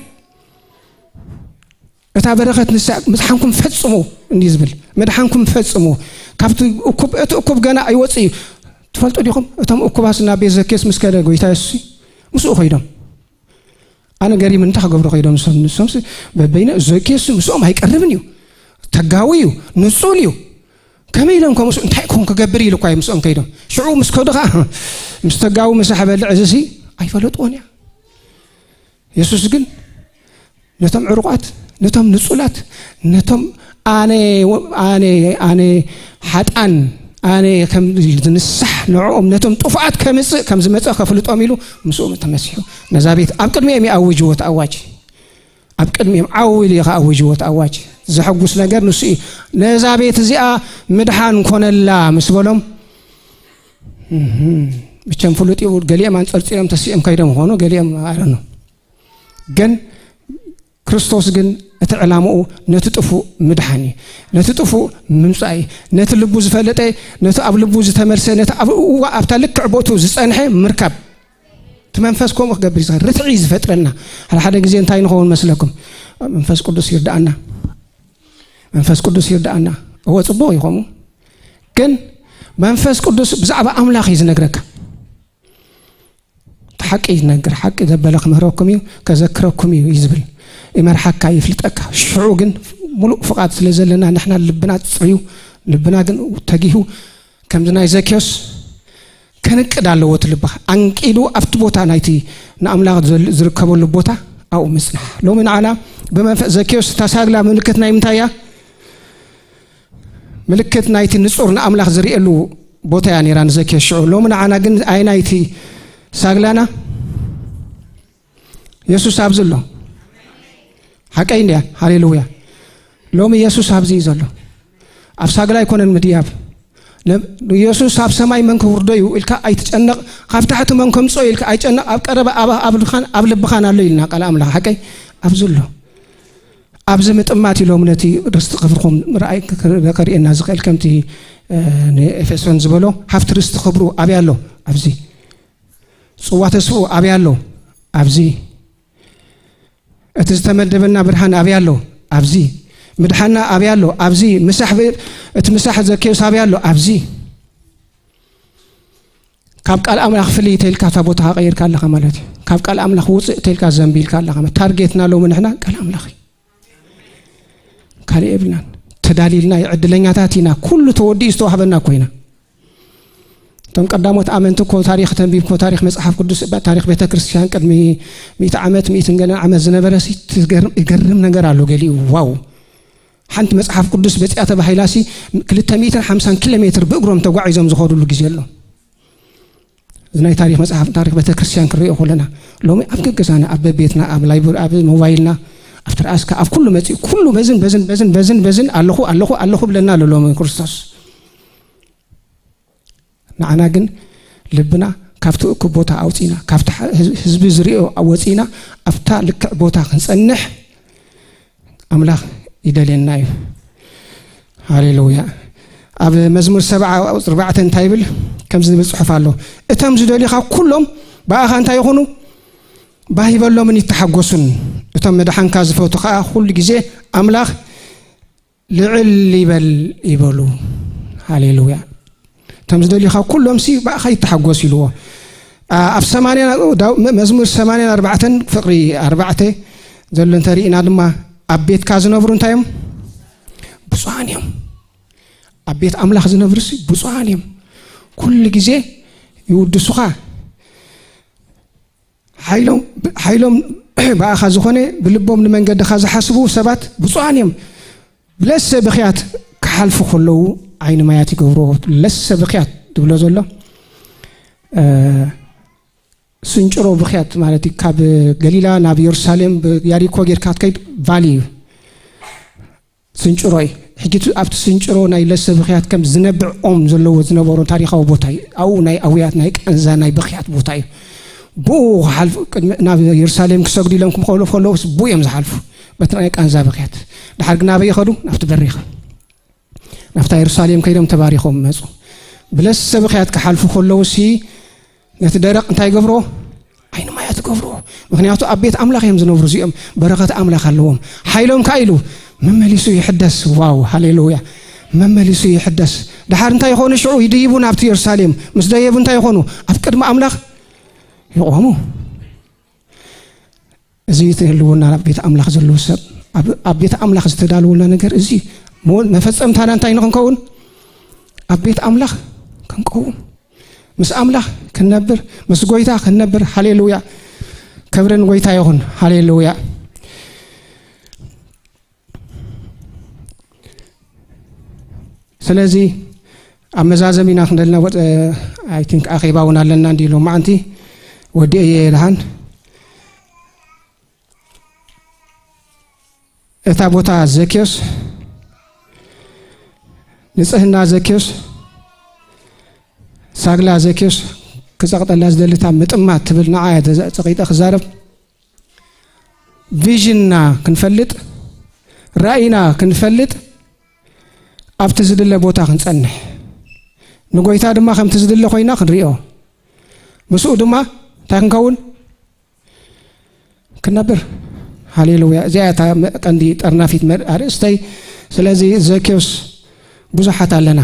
እታ በረኸት ንሳ ምድሓንኩም ፈጽሙ እንዲ ዝብል፣ ምድሓንኩም ፈጽሙ። ካብቲ እኩብ፣ እቲ እኩብ ገና ኣይወጽእ እዩ። ትፈልጡ ዲኹም? እቶም እኩባስ ናብ ቤት ዘኬስ ምስ ከደ ጎይታ የሱስ ምስኡ ከይዶም። ኣነ ገሪም እንታይ ክገብሩ ከይዶም ንሶም? ንሶምስ በበይነ ዘኬስ ምስኦም ኣይቀርብን እዩ። ተጋዊ እዩ፣ ንጹል እዩ። ከመይ ኢሎም ከምኡ እንታይ ኮን ክገብር ኢሉ እኳ እዩ ምስኦም ከይዶም። ሽዑ ምስ ከዱ ኸዓ ምስ ተጋዊ ምሳሕ በልዕ እዚሲ ኣይፈለጥዎን እያ። የሱስ ግን ነቶም ዕሩቓት፣ ነቶም ንጹላት፣ ነቶም ኣነ፣ ኣነ፣ ኣነ ሓጣን፣ ኣነ ከም ዝንሳሕ ንዕኦም ነቶም ጥፉኣት ከምጽእ ከም ዝመጸ ከፍልጦም ኢሉ ምስኦም ተመሲሑ ነዛ ቤት ኣብ ቅድሚኦም ይኣውጅዎ ተኣዋጅ። ኣብ ቅድሚኦም ዓው ኢሉ እዩ ከኣውጅዎ ተኣዋጅ። ዘሐጉስ ነገር ንሱ እዩ። ነዛ ቤት እዚኣ ምድሓን ኮነላ ምስ በሎም፣ እህም፣ ብቸም ፍሉጥ እዩ። ገሊኦም ኣንጸርጺሮም ተሲኦም ከይዶም ኾኑ፣ ገሊኦም ኣረኑ። ግን ክርስቶስ ግን እቲ ዕላምኡ ነቲ ጥፉእ ምድሓን እዩ። ነቲ ጥፉእ ምምጻእ እዩ። ነቲ ልቡ ዝፈለጠ፣ ነቲ ኣብ ልቡ ዝተመልሰ፣ ነቲ ኣብ እዋ ኣብታ ልክዕ ቦትኡ ዝጸንሐ ምርካብ። እቲ መንፈስ ከምኡ ክገብር እዩ ዝኽእል። ርትዒ እዩ ዝፈጥረልና። ሓደ ሓደ ግዜ እንታይ ንኸውን መስለኩም? መንፈስ ቅዱስ ይርድኣና። መንፈስ ቅዱስ ይርድኣና። እወ፣ ጽቡቕ እዩ ከምኡ። ግን መንፈስ ቅዱስ ብዛዕባ ኣምላኽ እዩ ዝነግረካ። እቲ ሓቂ እዩ ዝነግር። ሓቂ ዘበለ ክምህረኩም እዩ፣ ከዘክረኩም እዩ እዩ ዝብል። ይመርሓካ፣ ይፍልጠካ። ሽዑ ግን ምሉእ ፍቓድ ስለ ዘለና ንሕና ልብና ጽርዩ፣ ልብና ግን ተጊሁ ከምዚ ናይ ዘኬዎስ ከንቅድ ኣለዎ። እቲ ልብኻ ኣንቂዱ ኣብቲ ቦታ ናይቲ ንኣምላኽ ዘል-፣ ዝርከበሉ ቦታ ኣብኡ ምጽናሕ። ሎሚ ንዓና ብመንፈስ ዘኬዎስ እታ ሳግላ ምልክት ናይ ምንታይ እያ? ምልክት ናይቲ ንጹር ንኣምላኽ ዝርእየሉ ቦታ እያ ነይራ ንዘኬዎስ ሽዑ። ሎሚ ንዓና ግን ኣየናይቲ ሳግላና? የሱስ ኣብዚ ኣሎ። ሓቀይ እንድያ። ሃሌሉያ። ሎሚ የሱስ ኣብዚ እዩ ዘሎ። ኣብ ሳግላ ኣይኮነን ምድያብ። ለ-፣ የሱስ ኣብ ሰማይ መን ክውርዶ እዩ ኢልካ ኣይትጨነቕ። ካብ ታሕቲ መን ከምጽኦ ኢልካ ኣይጨነቕ። ኣብ ቀረባ ኣብ፣ ኣብ ልኻን፣ ኣብ ልብኻን ኣሎ ኢልና ቃል ኣምላኽ። ሓቀይ ኣብዚ ኣሎ። ኣብዚ ምጥማት ኢሎም ነቲ ርስቲ ክብርኹም ምርኣይ ክር-፣ ከርእየና ዝኽእል ከምቲ፣ እ፣ ንኤፌሶን ዝበሎ ሃብቲ ርስቲ ክብሩ ኣበይ ኣሎ? ኣብዚ። ጽዋ ተስፍኡ ኣበይ ኣሎ? ኣብዚ። እቲ ዝተመደበና ብርሃን ኣበይ ኣሎ? ኣብዚ። ምድሓና ኣበይ ኣሎ? ኣብዚ። ምሳሕ ብ-፣ እቲ ምሳሕ ዘኬዎስ ኣበይ ኣሎ? ኣብዚ። ካብ ቃል ኣምላኽ ፍልይ ተይልካ እታ ቦታኻ ቀይርካ ኣለኻ ማለት እዩ። ካብ ቃል ኣምላኽ ውፅእ ተይልካ ዘንቢልካ ኣለኻ ማለት። ታርጌትና ሎሚ ንሕና ቃል ኣምላኽ እዩ። ካልእ የብልናን። ተዳሊልና፣ ዕድለኛታት ኢና። ኩሉ ተወዲኡ ዝተዋህበና እኮ ኢና። እቶም ቀዳሞት ኣመንቲ እኮ ታሪኽ ተንቢብ እኮ፣ ታሪኽ መጽሓፍ ቅዱስ፣ ታሪኽ ቤተ ክርስቲያን ቅድሚ ሚእቲ ዓመት፣ ሚእትን ገለን ዓመት ዝነበረ ሲ ትገርም፣ ይገርም ነገር ኣሎ ገሊኡ። ዋው! ሓንቲ መጽሓፍ ቅዱስ በጺኣ ተባሂላ ሲ ክልተ ሚእትን ሓምሳን ኪሎ ሜትር ብእግሮም ተጓዒዞም ዝኸዱሉ ግዜ ኣሎ። እዚ ናይ ታሪኽ መጽሓፍ፣ ታሪኽ ቤተ ክርስቲያን ክንሪኦ ከለና፣ ሎሚ ኣብ ገገዛና፣ ኣብ በቤትና፣ ኣብ ላይብር-፣ ኣብ ሞባይልና፣ ኣብ ትርኣስካ፣ ኣብ ኩሉ መጺኡ፣ ኩሉ በዝን፣ በዝን፣ በዝን፣ በዝን፣ በዝን፣ ኣለኹ፣ ኣለኹ፣ ኣለኹ ብለና ኣሎ ሎሚ ክርስቶስ። ንዓና ግን ልብና ካብቲ እኩብ ቦታ ኣውጺና፣ ካብቲ ሕ-፣ ህዝ-፣ ህዝቢ ዝሪኦ ወጺና፣ ኣብታ ልክዕ ቦታ ክንጸንሕ ኣምላኽ ይደልየና እዩ። ሃሌሉያ። ኣብ መዝሙር ሰብዓ ቁጽሪ ኣርባዕተ እንታይ ይብል? ከምዚ ዝብል ጽሑፍ ኣሎ፣ "እቶም ዝደልዩኻ ኩሎም ብኣኻ እንታይ ይኹኑ? ባህ ይበሎምን ይተሓጎሱን። እቶም መድሓንካ ዝፈቱ ኸኣ ኩሉ ግዜ ኣምላኽ ልዕል ይበል" ይበሉ። ሃሌሉያ። እቶም ዝደልዩኻ ኩሎም ሲ ብኣኻ ይተሓጎሱ ኢልዎ። ኣ-፣ ኣብ ሰማንያ ዳው-፣ መ-፣ መዝሙር ሰማንያን ኣርባዕተን ፍቕሪ ኣርባዕተ ዘሎ እንተሪእና ድማ፣ ኣብ ቤትካ ዝነብሩ እንታይ እዮም? ብፁዓን እዮም። ኣብ ቤት ኣምላኽ ዝነብሩ ሲ ብፁዓን እዮም። ኩሉ ግዜ ይውድሱኻ። ሓይሎም፣ ሓይሎም ብኣኻ ዝኾነ፣ ብልቦም ንመንገድኻ ዝሓስቡ ሰባት ብፁዓን እዮም። ለሰ ብኽያት ክሓልፉ ከለዉ ዓይኒ ማያት ይገብርዎ። ለሰ ብኽያት ዝብሎ ዘሎ፣ እ፣ ስንጭሮ ብኽያት ማለት እዩ። ካብ ገሊላ ናብ የሩሳሌም ብያሪኮ ጌርካ ትከይድ ቫሊ እዩ። ስንጭሮ እዩ። ሕጂ እቲ፣ ኣብቲ ስንጭሮ ናይ ለሰ ብኽያት ከም ዝነብዕ ኦም ዘለዎ ዝነበሩ ታሪኻዊ ቦታ እዩ። ኣብኡ ናይ ኣውያት፣ ናይ ቃንዛ፣ ናይ ብኽያት ቦታ እዩ። ብኡ ክሓልፉ፣ ቅድሚ፣ ናብ የሩሳሌም ክሰግዱ ኢሎም ክኸሉ ከለዉ ብኡ እዮም ዝሓልፉ። በቲ ናይ ቃንዛ ብኽያት። ድሓር ግን ኣበይ ይኸዱ? ናብቲ በሪኽ። ናብታ የሩሳሌም ከይዶም ተባሪኾም መጹ። ብለሰ ብኽያት ክሓልፉ ከለዉ ሲ ነቲ ደረቕ እንታይ ገብሮ? ዓይኒ ማያ ትገብሮ። ምኽንያቱ ኣብ ቤት ኣምላኽ እዮም ዝነብሩ፣ እዚኦም በረኸት ኣምላኽ ኣለዎም። ሓይሎም ከኣ ኢሉ መመሊሱ ይሕደስ። ዋው፣ ሃሌሉያ። መመሊሱ ይሕደስ። ድሓር እንታይ ይኾኑ? ሽዑ ይድይቡ ናብቲ የሩሳሌም። ምስ ደየቡ እንታይ ይኾኑ? ኣብ ቅድሚ ኣምላኽ ይቖሙ። እዚ ትህልውና ኣብ ቤት ኣምላኽ ዘለዉ ሰብ፣ ኣብ፣ ኣብ ቤት ኣምላኽ ዝተዳለወልና ነገር እዚ ሞ-፣ መፈጸምታና እንታይ ንኽንከውን? ኣብ ቤት ኣምላኽ ክንቀውም፣ ምስ ኣምላኽ ክንነብር፣ ምስ ጎይታ ክንነብር። ሃሌሉያ! ክብሪ ንጎይታ ይኹን። ሃሌሉያ! ስለዚ ኣብ መዛዘሚና ክንደልና ወ-፣ I think ኣኼባ እውን ኣለና እንዲ ሎማዓንቲ ወዲኤ እየ ደሓን። እታ ቦታ ዘኬዎስ፣ ንጽህና ዘኬዎስ፣ ሳግላ ዘኬዎስ ክጸቕጠላ ዝደልታ ምጥማት ትብል ንዓ እየ ተዘ-፣ ጸቒጠ ክዛረብ። ቪዥንና ክንፈልጥ፣ ራእይና ክንፈልጥ፣ ኣብቲ ዝድለ ቦታ ክንጸንሕ፣ ንጎይታ ድማ ከምቲ ዝድለ ኮይና ክንሪኦ፣ ምስኡ ድማ እንታይ ክንከውን? ክነብር። ሃሌሉያ። እዚኣ እታ መ-፣ ቀንዲ ጠርናፊት መ-፣ ኣርእስተይ። ስለዚ ዘኬዎስ ብዙሓት ኣለና።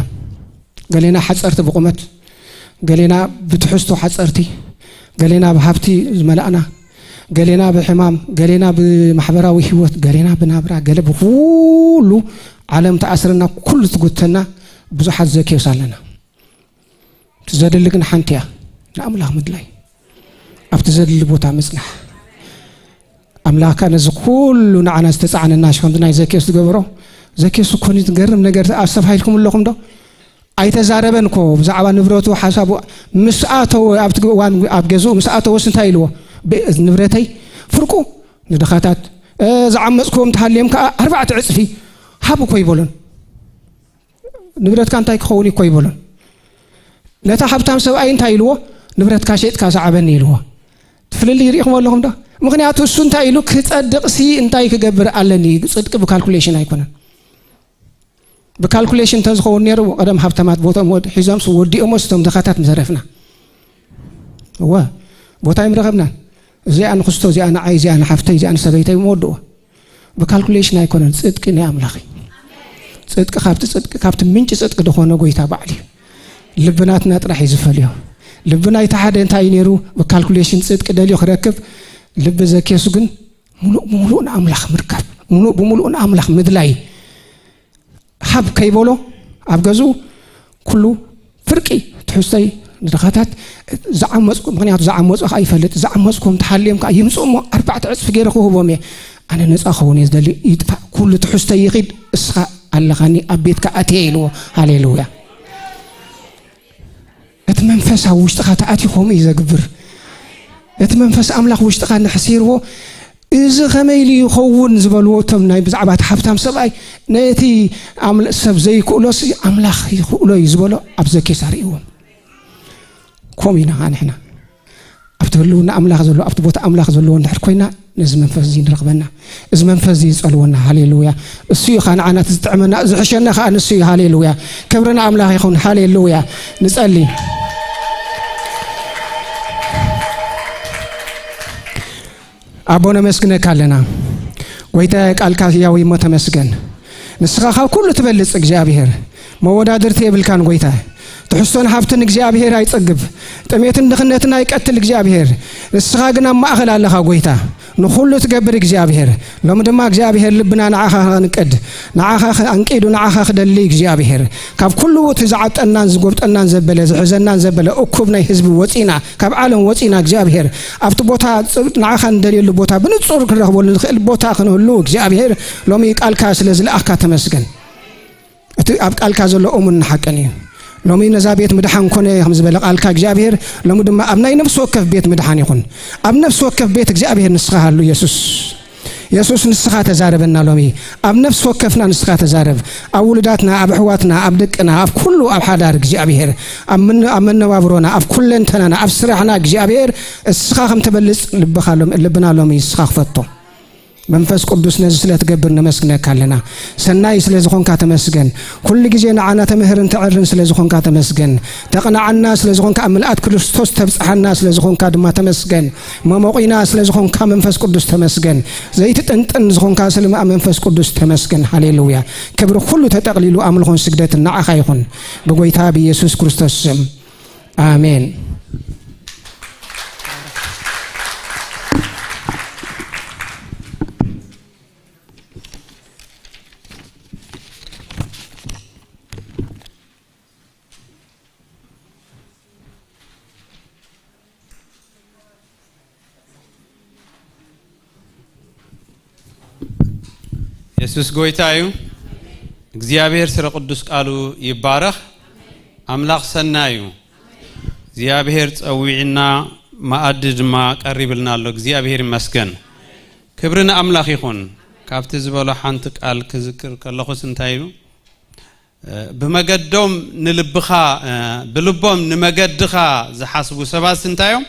ገሌና ሓጸርቲ ብቑመት፣ ገሌና ብትሕዝቶ ሓጸርቲ፣ ገሌና ብሃብቲ ዝመላእና፣ ገሌና ብሕማም፣ ገሌና ብማሕበራዊ ህይወት፣ ገሌና ብናብራ፣ ገለ ብኹሉ ዓለም ተኣስረና፣ ኩሉ ትጉተና ብዙሓት ዘኬዎስ ኣለና። እቲ ዘድሊ ግን ሓንቲ እያ፣ ንኣምላኽ ምድላይ፣ ኣብቲ ዘድሊ ቦታ ምጽናሕ። ኣምላኽ ከኣ ነዚ ኩሉ ንዓና ዝተጻዕነና፣ ከምዚ ናይ ዘኬዎስ ዝገበሮ፣ ዘኬዎስ እኮ ንዝገርም ነገር ኣስተብሂልኩም ኣለኹም ዶ? ኣይተዛረበን እኮ ብዛዕባ ንብረቱ፣ ሓሳቡ። ምስ ኣተወ፣ ኣብቲ እዋን ኣብ ገዝኡ ምስ ኣተወስ እንታይ ኢልዎ? "ብ-፣ ንብረተይ ፍርቁ ንድኻታት፣ እ፣ ዝዓመጽክዎም ተሃልዮም ከኣ ኣርባዕተ ዕጽፊ ሃቡ" እኮ ኣይበሎን። ንብረትካ እንታይ ክኸውን እዩ እኮ ኣይበሎን። ነታ ሃብታም ሰብኣይ እንታይ ኢልዎ? "ንብረትካ ሸይጥካ ሰዓበኒ" ኢልዎ። ፍልልይ ርኢኹም ኣለኹም ዶ? ምኽንያቱ እሱ እንታይ ኢሉ? "ክጸድቕሲ እንታይ ክገብር ኣለኒ?" ጽድቂ ብካልኩሌሽን ኣይኮነን። ብካልኩሌሽን እንተዝኸውን ነይሩ፣ ቀደም ሃብታማት ቦትኦም ወድ-፣ ሒዞምስ ወዲኦሞስ እቶም ድኻታት ምተረፍና። እወ፣ ቦታ ኣይምረኸብናን። እዚኣ ንኽስቶ፣ እዚኣ ንዓይ፣ እዚኣ ንሓፍተይ፣ እዚኣ ንሰበይተይ ምወድኦ። ብካልኩሌሽን ኣይኮነን፣ ጽድቂ ናይ ኣምላኽ እዩ። ጽድቂ ካብቲ ጽድቂ፣ ካብቲ ምንጪ ጽድቂ ዝኾነ ጎይታ ባዕሉ እዩ። ልቢ ናትና ጥራሕ እዩ ዝፈልዮ። ልቢ ናይቲ ሓደ እንታይ እዩ ነይሩ? ብካልኩሌሽን ጽድቂ ደልዮ ክረክብ፣ ልቢ ዘኬዎስ ግን ምሉእ ብምሉእ ንኣምላኽ ምርካብ፣ ምሉእ ብምሉእ ንኣምላኽ ምድላይ። ሃብ ከይበሎ ኣብ ገዝኡ ኩሉ ፍርቂ ትሕዝተይ ንድኻታት ዝዓመጽኩ፣ ምኽንያቱ ዝዓመጹ ከኣ ይፈልጥ፣ ዝዓመጽኩም ተሃልዮም ከኣ ይምጽኡ እሞ ኣርባዕተ ዕጽፊ ገይረ ክህቦም እየ። ኣነ ነጻ ክኸውን እየ ዝደሊ፣ ይጥፋእ ኩሉ ትሕዝተይ ይኺድ፣ እስኻ ኣለኻኒ፣ ኣብ ቤትካ ኣትየ ኢልዎ። ሃሌሉያ። እቲ መንፈስ ኣብ ውሽጥኻ ተኣትዩ ከምኡ እዩ ዘግብር። እቲ መንፈስ ኣምላኽ ውሽጥኻ እንድሕር ሰይርዎ፣ እዚ ከመይ ኢሉ ይኸውን ዝበልዎ እቶም ናይ ብዛዕባ እቲ ሃብታም ሰብኣይ፣ ነቲ ኣምል-፣ ሰብ ዘይክእሎሲ ኣምላኽ ይኽእሎ እዩ ዝበሎ ኣብ ዘኬዎስ ኣርእይዎም። ከምኡ ኢና ኸዓ ንሕና ኣብቲ ህልውና ኣምላኽ ዘሎ፣ ኣብቲ ቦታ ኣምላኽ ዘለዎ እንድሕር ኮይና፣ ነዚ መንፈስ እዚ ንረኽበና። እዚ መንፈስ እዚ ይጸልወና። ሃሌሉያ። እሱ እዩ ኸዓ ንዓና እቲ ዝጥዕመና፣ ዝሕሸና ኸዓ ንሱ እዩ። ሃሌሉያ። ክብሪ ንኣምላኽ ይኹን። ሃሌሉያ። ንጸሊ። ኣቦ ነመስግነካ ኣለና። ጎይታ ቃልካ ህያው እሞ ተመስገን። ንስኻ ካብ ኩሉ ትበልጽ እግዚኣብሔር። መወዳድርቲ የብልካን ጎይታ። ትሕዝቶን ሃብትን እግዚኣብሔር ኣይጸግብ። ጥሜትን ድኽነትን ኣይቀትል እግዚኣብሔር። ንስኻ ግን ኣብ ማእኸል ኣለኻ ጎይታ። ንኹሉ ትገብር እግዚኣብሔር። ሎሚ ድማ እግዚኣብሔር ልብና ንዓኻ ከንቅድ፣ ንዓኻ ከ-፣ ኣንቂዱ ንዓኻ ክደሊ እግዚኣብሔር። ካብ ኩሉ እቲ ዝዓብጠናን ዝጎብጠናን ዘበለ፣ ዝሕዘናን ዘበለ እኩብ ናይ ህዝቢ ወፂና፣ ካብ ዓለም ወፂና እግዚኣብሔር ኣብቲ ቦታ ጽ-፣ ንዓኻ እንደልየሉ ቦታ ብንጹር ክንረኽበሉ ንኽእል ቦታ ክንህሉ እግዚኣብሔር ሎሚ ቃልካ ስለ ዝለኣኽካ ተመስገን። እቲ ኣብ ቃልካ ዘሎ እሙን ሓቅን እዩ። ሎሚ ነዛ ቤት ምድሓን ኮነ ከም ዝበለ ቃልካ እግዚኣብሔር፣ ሎሚ ድማ ኣብ ናይ ነፍሲ ወከፍ ቤት ምድሓን ይኹን። ኣብ ነፍሲ ወከፍ ቤት እግዚኣብሔር ንስኻ ሃሉ የሱስ። የሱስ ንስኻ ተዛረበና ሎሚ። ኣብ ነፍሲ ወከፍና ንስኻ ተዛረብ። ኣብ ውሉዳትና፣ ኣብ ኣሕዋትና፣ ኣብ ደቅና፣ ኣብ ኩሉ ኣብ ሓዳር እግዚኣብሔር፣ ኣብ ምን-፣ ኣብ መነባብሮና፣ ኣብ ኩለንተናና፣ ኣብ ስራሕና እግዚኣብሔር እስኻ ከም ትበልጽ ልብኻ ሎሚ፣ ልብና ሎሚ እስኻ ክፈቶ። መንፈስ ቅዱስ፣ ነዚ ስለ ትገብር ነመስግነካ ኣለና። ሰናይ ስለ ዝኾንካ ተመስገን። ኩሉ ግዜ ንዓና ተምህርን ተዕርን ስለ ዝኾንካ ተመስገን። ተቕንዓና ስለ ዝኾንካ፣ ኣብ ምልኣት ክርስቶስ ተብጽሓና ስለ ዝኾንካ ድማ ተመስገን። መሞቒና ስለ ዝኾንካ መንፈስ ቅዱስ ተመስገን። ዘይትጥንጥን ዝኾንካ ስለ መንፈስ ቅዱስ ተመስገን። ሃሌሉያ። ክብሪ ኩሉ ተጠቕሊሉ ኣምልኾን ስግደትን ንዓኻ ይኹን። ብጎይታ ብኢየሱስ ክርስቶስ ስም። ኣሜን። የሱስ ጎይታ እዩ። እግዚኣብሔር ስለ ቅዱስ ቃሉ ይባረኽ። ኣምላኽ ሰናይ እዩ። እግዚኣብሔር ጸዊዕና፣ መኣዲ ድማ ቀሪብልና ኣሎ። እግዚኣብሔር ይመስገን። ክብሪ ንኣምላኽ ይኹን። ካብቲ ዝበሎ ሓንቲ ቃል ክዝክር ከለኹስ እንታይ ኢሉ? እ፣ ብመገዶም ንልብኻ፣ እ፣ ብልቦም ንመገድኻ ዝሓስቡ ሰባትስ እንታይ እዮም?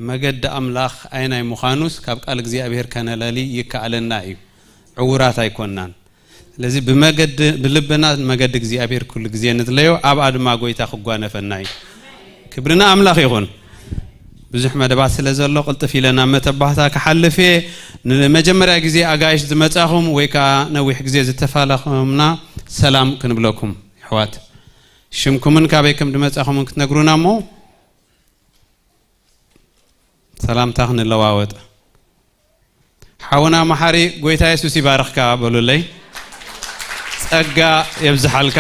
መገዲ ኣምላኽ ኣየናይ ምዃኑስ ካብ ቃል እግዚኣብሔር ከነለሊ ይከኣለና እዩ። ዕዉራት ኣይኮንናን። ስለዚ ብመገዲ፣ ብልብና ንመገዲ እግዚኣብሔር ኩሉ ግዜ ንድለዮ፣ ኣብኣ ድማ ጎይታ ክጓነፈና እዩ። ክብሪ ንኣምላኽ ይኹን። ብዙሕ መደባት ስለ ዘሎ ቅልጥፍ ኢለ ናብ መተባህታ ክሓልፍ እየ። ንመጀመርያ ግዜ ኣጋይሽ ዝመጻኹም ወይ ከኣ ነዊሕ ግዜ ዝተፋለኹምና ሰላም ክንብለኩም፣ ኣሕዋት። ሽምኩምን ካበይ ከም ዝመጻኹምን ክትነግሩና እሞ ሰላምታ ክንለዋወጥ። ሓውና መሓሪ፣ ጎይታ የሱስ ይባርኽካ በሉለይ። ጸጋ የብዝሓልካ።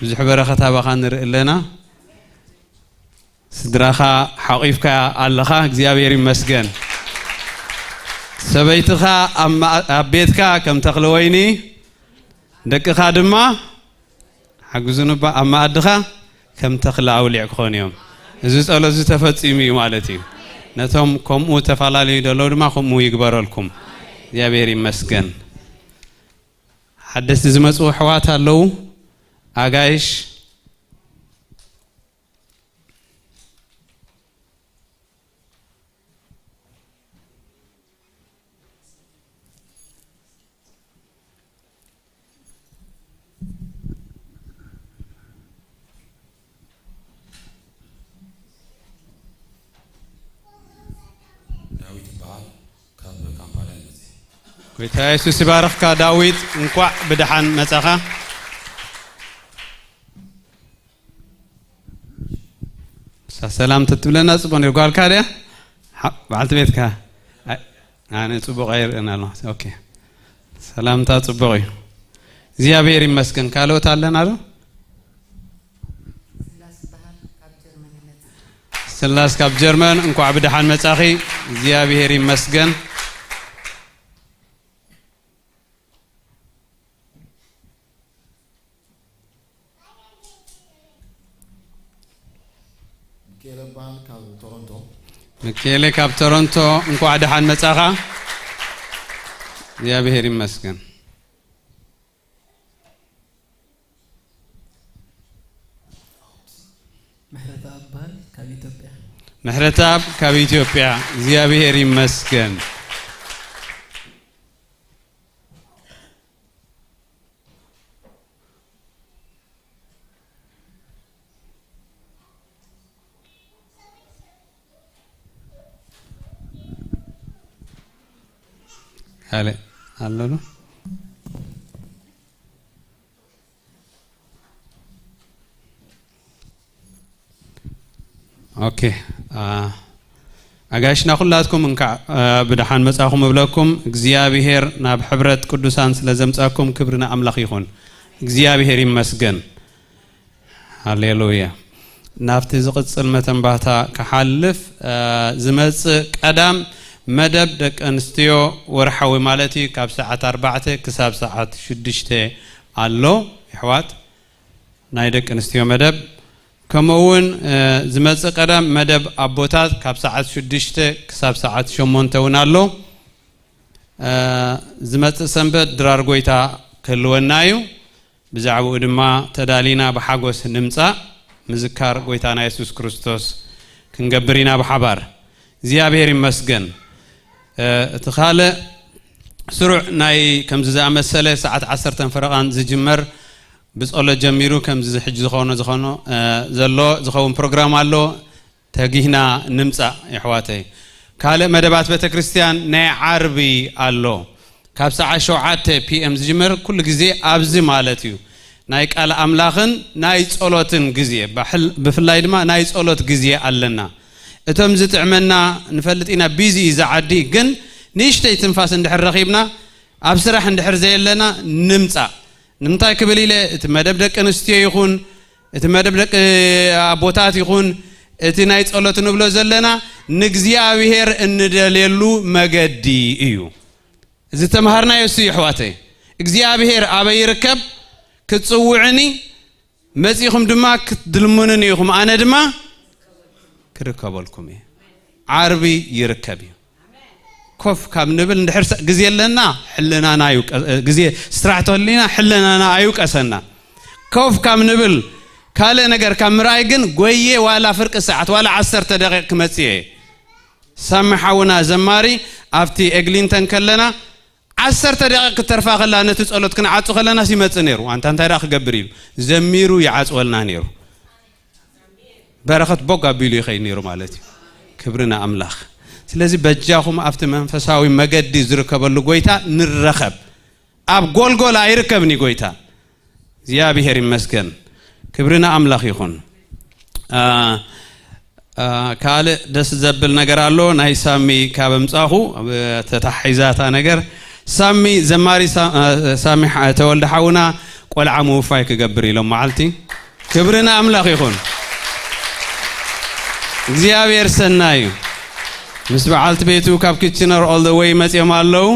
ብዙሕ በረኸት ኣባኻ ንርኢ ኣለና። ስድራኻ ሓቒፍካ ኣለኻ። እግዚኣብሔር ይመስገን። ሰበይትኻ ኣብ መኣ-፣ ኣብ ቤትካ ከም ተኽለ ወይኒ፣ ደቅኻ ድማ ሓግዙኒ እባ፣ ኣብ መኣድኻ ከም ተኽሊ ኣውሊዕ ክኾኑ እዮም። እዚ ጸሎት እዚ ተፈጺሙ እዩ ማለት እዩ። ነቶም ከምኡ ተፈላለዩ ዘለዉ ድማ ከምኡ ይግበረልኩም። እግዚኣብሔር ይመስገን። ሓደስቲ ዝመጹ ኣሕዋት ኣለዉ። ኣጋይሽ ዳዊት ይበሃል፣ ካብ ካምፓላ ይመጽእ። ጎይታ የሱስ ይባርኽካ ዳዊት፣ እንኳዕ ብደሓን መጻኻ። እሳ ሰላም ተትብለና ጽቡቕ ነይሩ። ጓልካ ድያ? ሓ-፣ በዓልቲ ቤትካ? ኣይ፣ ኣነ ጽቡቕ ኣይርእን ኣለኹ። ኦኬ። ሰላምታ ጽቡቕ እዩ። እግዚኣብሔር ይመስገን። ካልኦት ኣለና ዶ? ስላስ በሃል ካብ ጀርመን ይመጽእ። ስላስ ካብ ጀርመን፣ እንኳዕ ብደሓን መጻኺ። እግዚኣብሔር ይመስገን። ሚካኤለ በሃል ካብ ቶሮንቶ። ሚካኤለ ካብ ቶሮንቶ፣ እንኳዕ ደሓን መጻኻ። እግዚኣብሔር ይመስገን። ምሕረተኣብ በሃል ካብ ኢትዮጵያ። ምሕረተኣብ ካብ ኢትዮጵያ፣ እግዚኣብሔር ይመስገን። ካልእ ኣሎ ዶ? ኦኬ፣ አ፣ ኣጋይሽና ኩላትኩም እንካዕ፣ አ፣ ብደሓን መጻኹም እብለኩም። እግዚኣብሔር ናብ ሕብረት ቅዱሳን ስለ ዘምጻኩም ክብሪ ንኣምላኽ ይኹን። እግዚኣብሔር ይመስገን። ሃሌሉያ። ናብቲ ዝቕጽል መተንባህታ ክሓልፍ፣ አ፣ ዝመጽእ ቀዳም መደብ ደቂ ኣንስትዮ ወርሓዊ ማለት እዩ፣ ካብ ሰዓት ኣርባዕተ ክሳብ ሰዓት ሽዱሽተ ኣሎ። የሕዋት፣ ናይ ደቂ ኣንስትዮ መደብ፣ ከምኡ እውን፣ እ፣ ዝመጽእ ቀዳም መደብ ኣቦታት ካብ ሰዓት ሽዱሽተ ክሳብ ሰዓት ሸሞንተ እውን ኣሎ። እ፣ ዝመጽእ ሰንበት ድራር ጎይታ ክህልወና እዩ። ብዛዕባኡ ድማ ተዳሊና ብሓጎስ ንምጻእ ምዝካር ጎይታና የሱስ ክርስቶስ ክንገብር ኢና ብሓባር። እግዚኣብሔር ይመስገን። እቲ ካልእ ስሩዕ ናይ ከምዚ ዝኣመሰለ ሰዓት ዓሰርተ ፈረቓን ዝጅመር ብጸሎት ጀሚሩ ከምዚ ሕጂ ዝኾነ ዝኾኖ ዘሎ ዝኸውን ፕሮግራም ኣሎ። ተጊህና ንምጻእ የሕዋተይ። ካልእ መደባት ቤተክርስትያን ናይ ዓርቢ ኣሎ። ካብ ሰዓት ሸውዓተ ፒ ኤም ዝጅመር ኩሉ ግዜ ኣብዚ ማለት እዩ። ናይ ቃል ኣምላኽን ናይ ጸሎትን ግዜ፣ ብፍላይ ድማ ናይ ጸሎት ግዜ ኣለና። እቶም ዝጥዕመና ንፈልጥ ኢና፣ ቢዚ እዩ ዝዓዲ፣ ግን ንእሽተይ ትንፋስ እንድሕር ረኺብና፣ ኣብ ስራሕ እንድሕር ዘየለና ንምጻእ። ንምንታይ ክብል ኢለ፣ እቲ መደብ ደቂ ኣንስትዮ ይኹን፣ እቲ መደብ ደቂ ኣቦታት ይኹን፣ እቲ ናይ ጸሎት ንብሎ ዘለና ንእግዚኣብሔር እንደልየሉ መገዲ እዩ። ዝተምሃርናዮ እሱ እዩ ኣሕዋተይ። እግዚኣብሔር ኣበይ ይርከብ? ክትጽውዕኒ መጺኹም ድማ ክትድልሙንን ኢኹም፣ ኣነ ድማ ክርከበልኩም እየ። ዓርቢ ይርከብ እዩ። ኮፍ ካብ ንብል እንድሕር ግዜ ኣለና፣ ሕልናና ይውቀ-፣ ግዜ ስራሕ ተህሊና ሕልናና ኣይውቀሰና። ኮፍ ካብ ንብል ካልእ ነገር ካብ ምርኣይ ግን ጎየ ዋላ ፍርቂ ሰዓት ዋላ ዓሰርተ ደቂቕ ክመጽእ እየ። ሳሚ ሓውና ዘማሪ ኣብቲ ኤግሊንተን ከለና ዓሰርተ ደቂቕ ክተርፋ ከላ ነቲ ጸሎት ክንዓጹ ከለና ሲመጽእ ነይሩ። ኣንታ እንታይ ደኣ ክገብር ኢሉ ዘሚሩ ይዓጽወልና ነይሩ። በረኸት ቦግ ኣቢሉ ይኸይድ ነይሩ ማለት እዩ። ክብሪ ንኣምላኽ። ስለዚ በጃኹም ኣብቲ መንፈሳዊ መገዲ ዝርከበሉ ጎይታ ንረኸብ። ኣብ ጎልጎል ኣይርከብን እዩ ጎይታ። እግዚኣብሔር ይመስገን። ክብሪ ንኣምላኽ ይኹን። አ፣ አ፣ ካልእ ደስ ዘብል ነገር ኣሎ። ናይ ሳሚ ካብ ኣምጻኹ፣ እ፣ ተታሒዛታ ነገር። ሳሚ፣ ዘማሪ ሳ-፣ እ፣ ሳሚ ሓ-፣ ተወልደ ሓውና ቆልዓ ምውፋይ ክገብር ኢሎም መዓልቲ። ክብሪ ንኣምላኽ ይኹን። እግዚኣብሔር ሰናይ እዩ። ምስ በዓልቲ ቤቱ ካብ ኪችነር all the way መጺኦም ኣለዉ።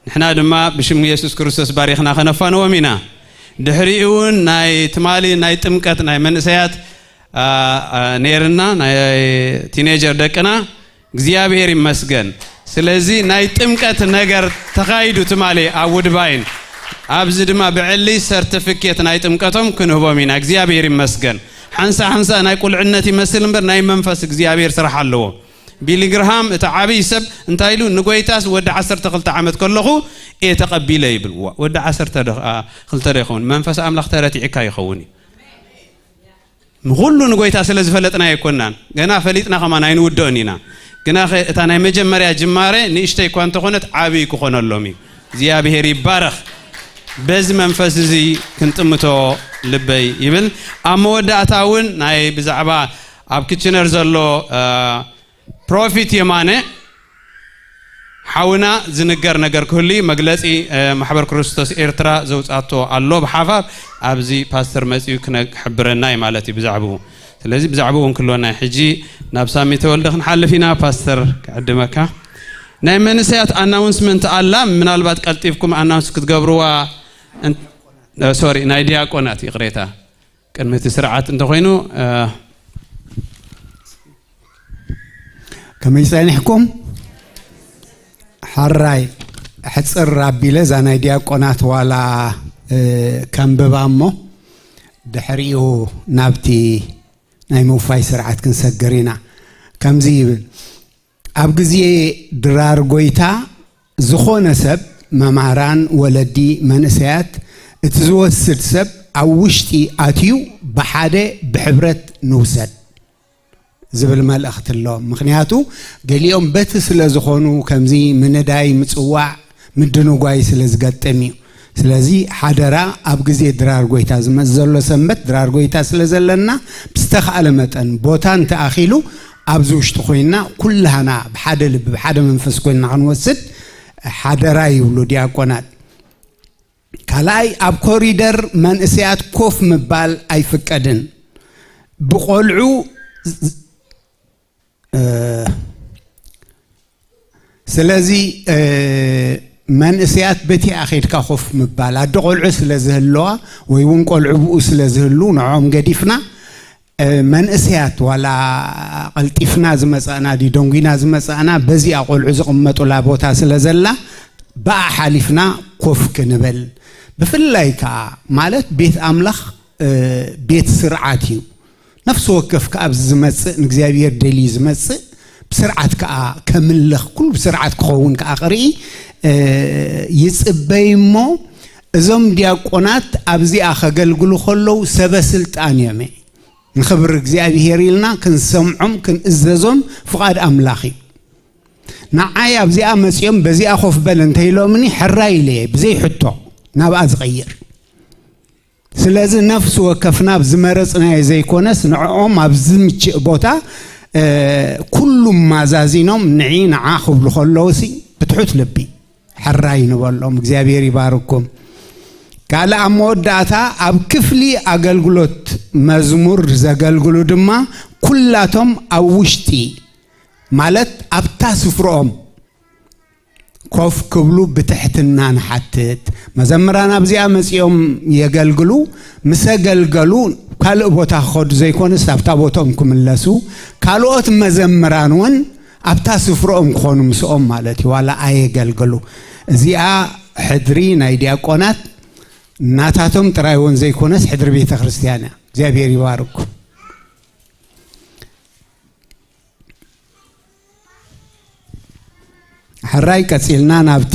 ንሕና ድማ ብሽም የሱስ ክርስቶስ ባሪኽና ከነፋንዎም ኢና። ድሕሪኡ እውን ናይ ትማሊ ናይ ጥምቀት ናይ መንእሰያት፣ አ፣ አ፣ ነይርና፣ ናይ ቲኔጀር ደቅና፣ እግዚኣብሔር ይመስገን። ስለዚ ናይ ጥምቀት ነገር ተኻይዱ ትማሊ ኣብ ውድባይን፣ ኣብዚ ድማ ብዕሊ ሰርቲፊኬት ናይ ጥምቀቶም ክንህቦም ኢና። እግዚኣብሔር ይመስገን። ሓንሳ ሓንሳ ናይ ቁልዕነት ይመስል እምበር ናይ መንፈስ እግዚኣብሔር ስራሕ ኣለዎ። ቢሊ ግርሃም እቲ ዓብይ ሰብ እንታይ ኢሉ? ንጎይታስ ወዲ ዓሰርተ ክልተ ዓመት ከለኹ እየ ተቐቢለ ይብል። ዋ፣ ወዲ ዓሰርተ ዶ፣ አ፣ ክልተ ዶ ይኸውን? መንፈስ ኣምላኽ ተረቲዕካ ይኸውን እዩ። ንኹሉ ንጎይታ ስለ ዝፈለጥና ኣይኮናን። ገና ፈሊጥና ከማን ኣይንውድኦን ኢና። ግናኸ እታ ናይ መጀመርያ ጅማሬ ንእሽተይ እኳ እንተኾነት ዓብይ ክኾነሎም እዩ። እግዚኣብሔር ይባረኽ። በዚ መንፈስ እዚ ክንጥምቶ ልበይ ይብል። ኣብ መወዳእታ እውን ናይ ብዛዕባ ኣብ ክችነር ዘሎ፣ አ፣ ፕሮፊት የማነ ሓውና ዝንገር ነገር ክህሉ እዩ። መግለጺ፣ እ፣ ማሕበር ክርስቶስ ኤርትራ ዘውጻቶ ኣሎ ብሓፋር፣ ኣብዚ ፓስተር መጺኡ ክነ-፣ ክሕብረና እዩ ማለት እዩ ብዛዕባኡ። ስለዚ ብዛዕባኡ እውን ክህልወና እዩ። ሕጂ ናብ ሳሚ ተወልደ ክንሓልፍ ኢና። ፓስተር ክዕድመካ። ናይ መንእሰያት ኣናውንስመንት ኣላ፣ ምናልባት ቀልጢፍኩም ኣናውንስ ክትገብርዋ እን-፣ እ፣ ሶሪ፣ ናይ ዲያቆናት ይቕሬታ። ቅድሚ እቲ ስርዓት እንተኾይኑ፣ እ፣ ከመይ ጸኒሕኩም? ሕራይ፣ ሕጽር ኣቢለ እዛ ናይ ዲያቆናት ዋላ፣ እ፣ ከንብባ እሞ ድሕሪኡ ናብቲ ናይ ምውፋይ ስርዓት ክንሰግር ኢና። ከምዚ ይብል፣ ኣብ ግዜ ድራር ጎይታ ዝኾነ ሰብ፣ መምሃራን፣ ወለዲ፣ መንእሰያት፣ እቲ ዝወስድ ሰብ ኣብ ውሽጢ ኣትዩ ብሓደ ብሕብረት ንውሰድ ዝብል መልእኽቲ ኣሎ። ምኽንያቱ ገሊኦም በቲ ስለ ዝኾኑ ከምዚ ምንዳይ፣ ምጽዋዕ፣ ምድንጓይ ስለ ዝገጥም እዩ። ስለዚ ሓደራ ኣብ ግዜ ድራር ጎይታ ዝመጽእ ዘሎ ሰንበት ድራር ጎይታ ስለ ዘለና ብዝተኻእለ መጠን ቦታ እንተኣኺሉ ኣብዚ ውሽጢ ኮይንና ኩላህና ብሓደ ልቢ ብሓደ መንፈስ ኮይንና ክንወስድ ሓደራ ይብሉ ዲያቆናት። ካልኣይ ኣብ ኮሪደር መንእሰያት ኮፍ ምባል ኣይፍቀድን። ብቆልዑ እ፣ ስለዚ፣ እ፣ መንእሰያት በቲኣ ኸይድካ ኮፍ ምባል፣ ኣደ ቆልዑ ስለ ዝህለዋ ወይ እውን ቆልዑ ብኡ ስለ ዝህሉ ንዕኦም ገዲፍና፣ እ፣ መንእሰያት ዋላ ቀልጢፍና ዝመጻእና ድዩ ደንጉና ዝመጻእና በዚኣ ቆልዑ ዝቕመጡላ ቦታ ስለ ዘላ ብኣ ሓሊፍና ኮፍ ክንብል። ብፍላይ ከኣ ማለት ቤት ኣምላኽ፣ እ፣ ቤት ስርዓት እዩ። ነፍሲ ወከፍ ከኣ ኣብዚ ዝመጽእ ንእግዚኣብሔር ደልዩ ዝመጽእ ብስርዓት ከኣ ከምልኽ፣ ኩሉ ብስርዓት ክኸውን ከኣ ክርኢ ይጽበይ። እሞ እዞም ዲያቆናት ኣብዚኣ ከገልግሉ ከለዉ ሰበ ስልጣን እዮም። ንኽብሪ እግዚኣብሄር ኢልና ክንሰምዖም ክንእዘዞም ፍቓድ ኣምላኽ እዩ። ንዓይ ኣብዚኣ መጺኦም በዚኣ ኮፍ በል እንተኢሎምኒ ሕራይ ኢለ እየ ብዘይ ሕቶ ናብኣ ዝቐይር። ስለዚ ነፍሲ ወከፍና ኣብ ዝመረጽናዮ ዘይኮነስ ንዕኦም ኣብ ዝምችእ ቦታ ኩሉም ማዛዚኖም ንዒ ንዓ ክብሉ ከለውሲ ብትሑት ልቢ ሕራይ ንበሎም። እግዚኣብሔር ይባርኩም። ካልእ ኣብ መወዳእታ ኣብ ክፍሊ ኣገልግሎት መዝሙር ዘገልግሉ ድማ ኩላቶም ኣብ ውሽጢ ማለት ኣብታ ስፍርኦም ኮፍ ክብሉ ብትሕትና ንሓትት። መዘምራን ኣብዚኣ መጺኦም የገልግሉ። ምስ ኣገልገሉ ካልእ ቦታ ክኸዱ ዘይኮነስ ኣብታ ቦትኦም ክምለሱ፣ ካልኦት መዘምራን እውን ኣብታ ስፍርኦም ክኾኑ ምስኦም ማለት እዩ። ዋላ ኣየገልግሉ። እዚኣ ሕድሪ ናይ ዲያቆናት ናታቶም ጥራይ እውን ዘይኮነስ ሕድሪ ቤተ ክርስቲያን እያ። እግዚኣብሔር ይባርኩ። ሕራይ ቀጺልና ናብቲ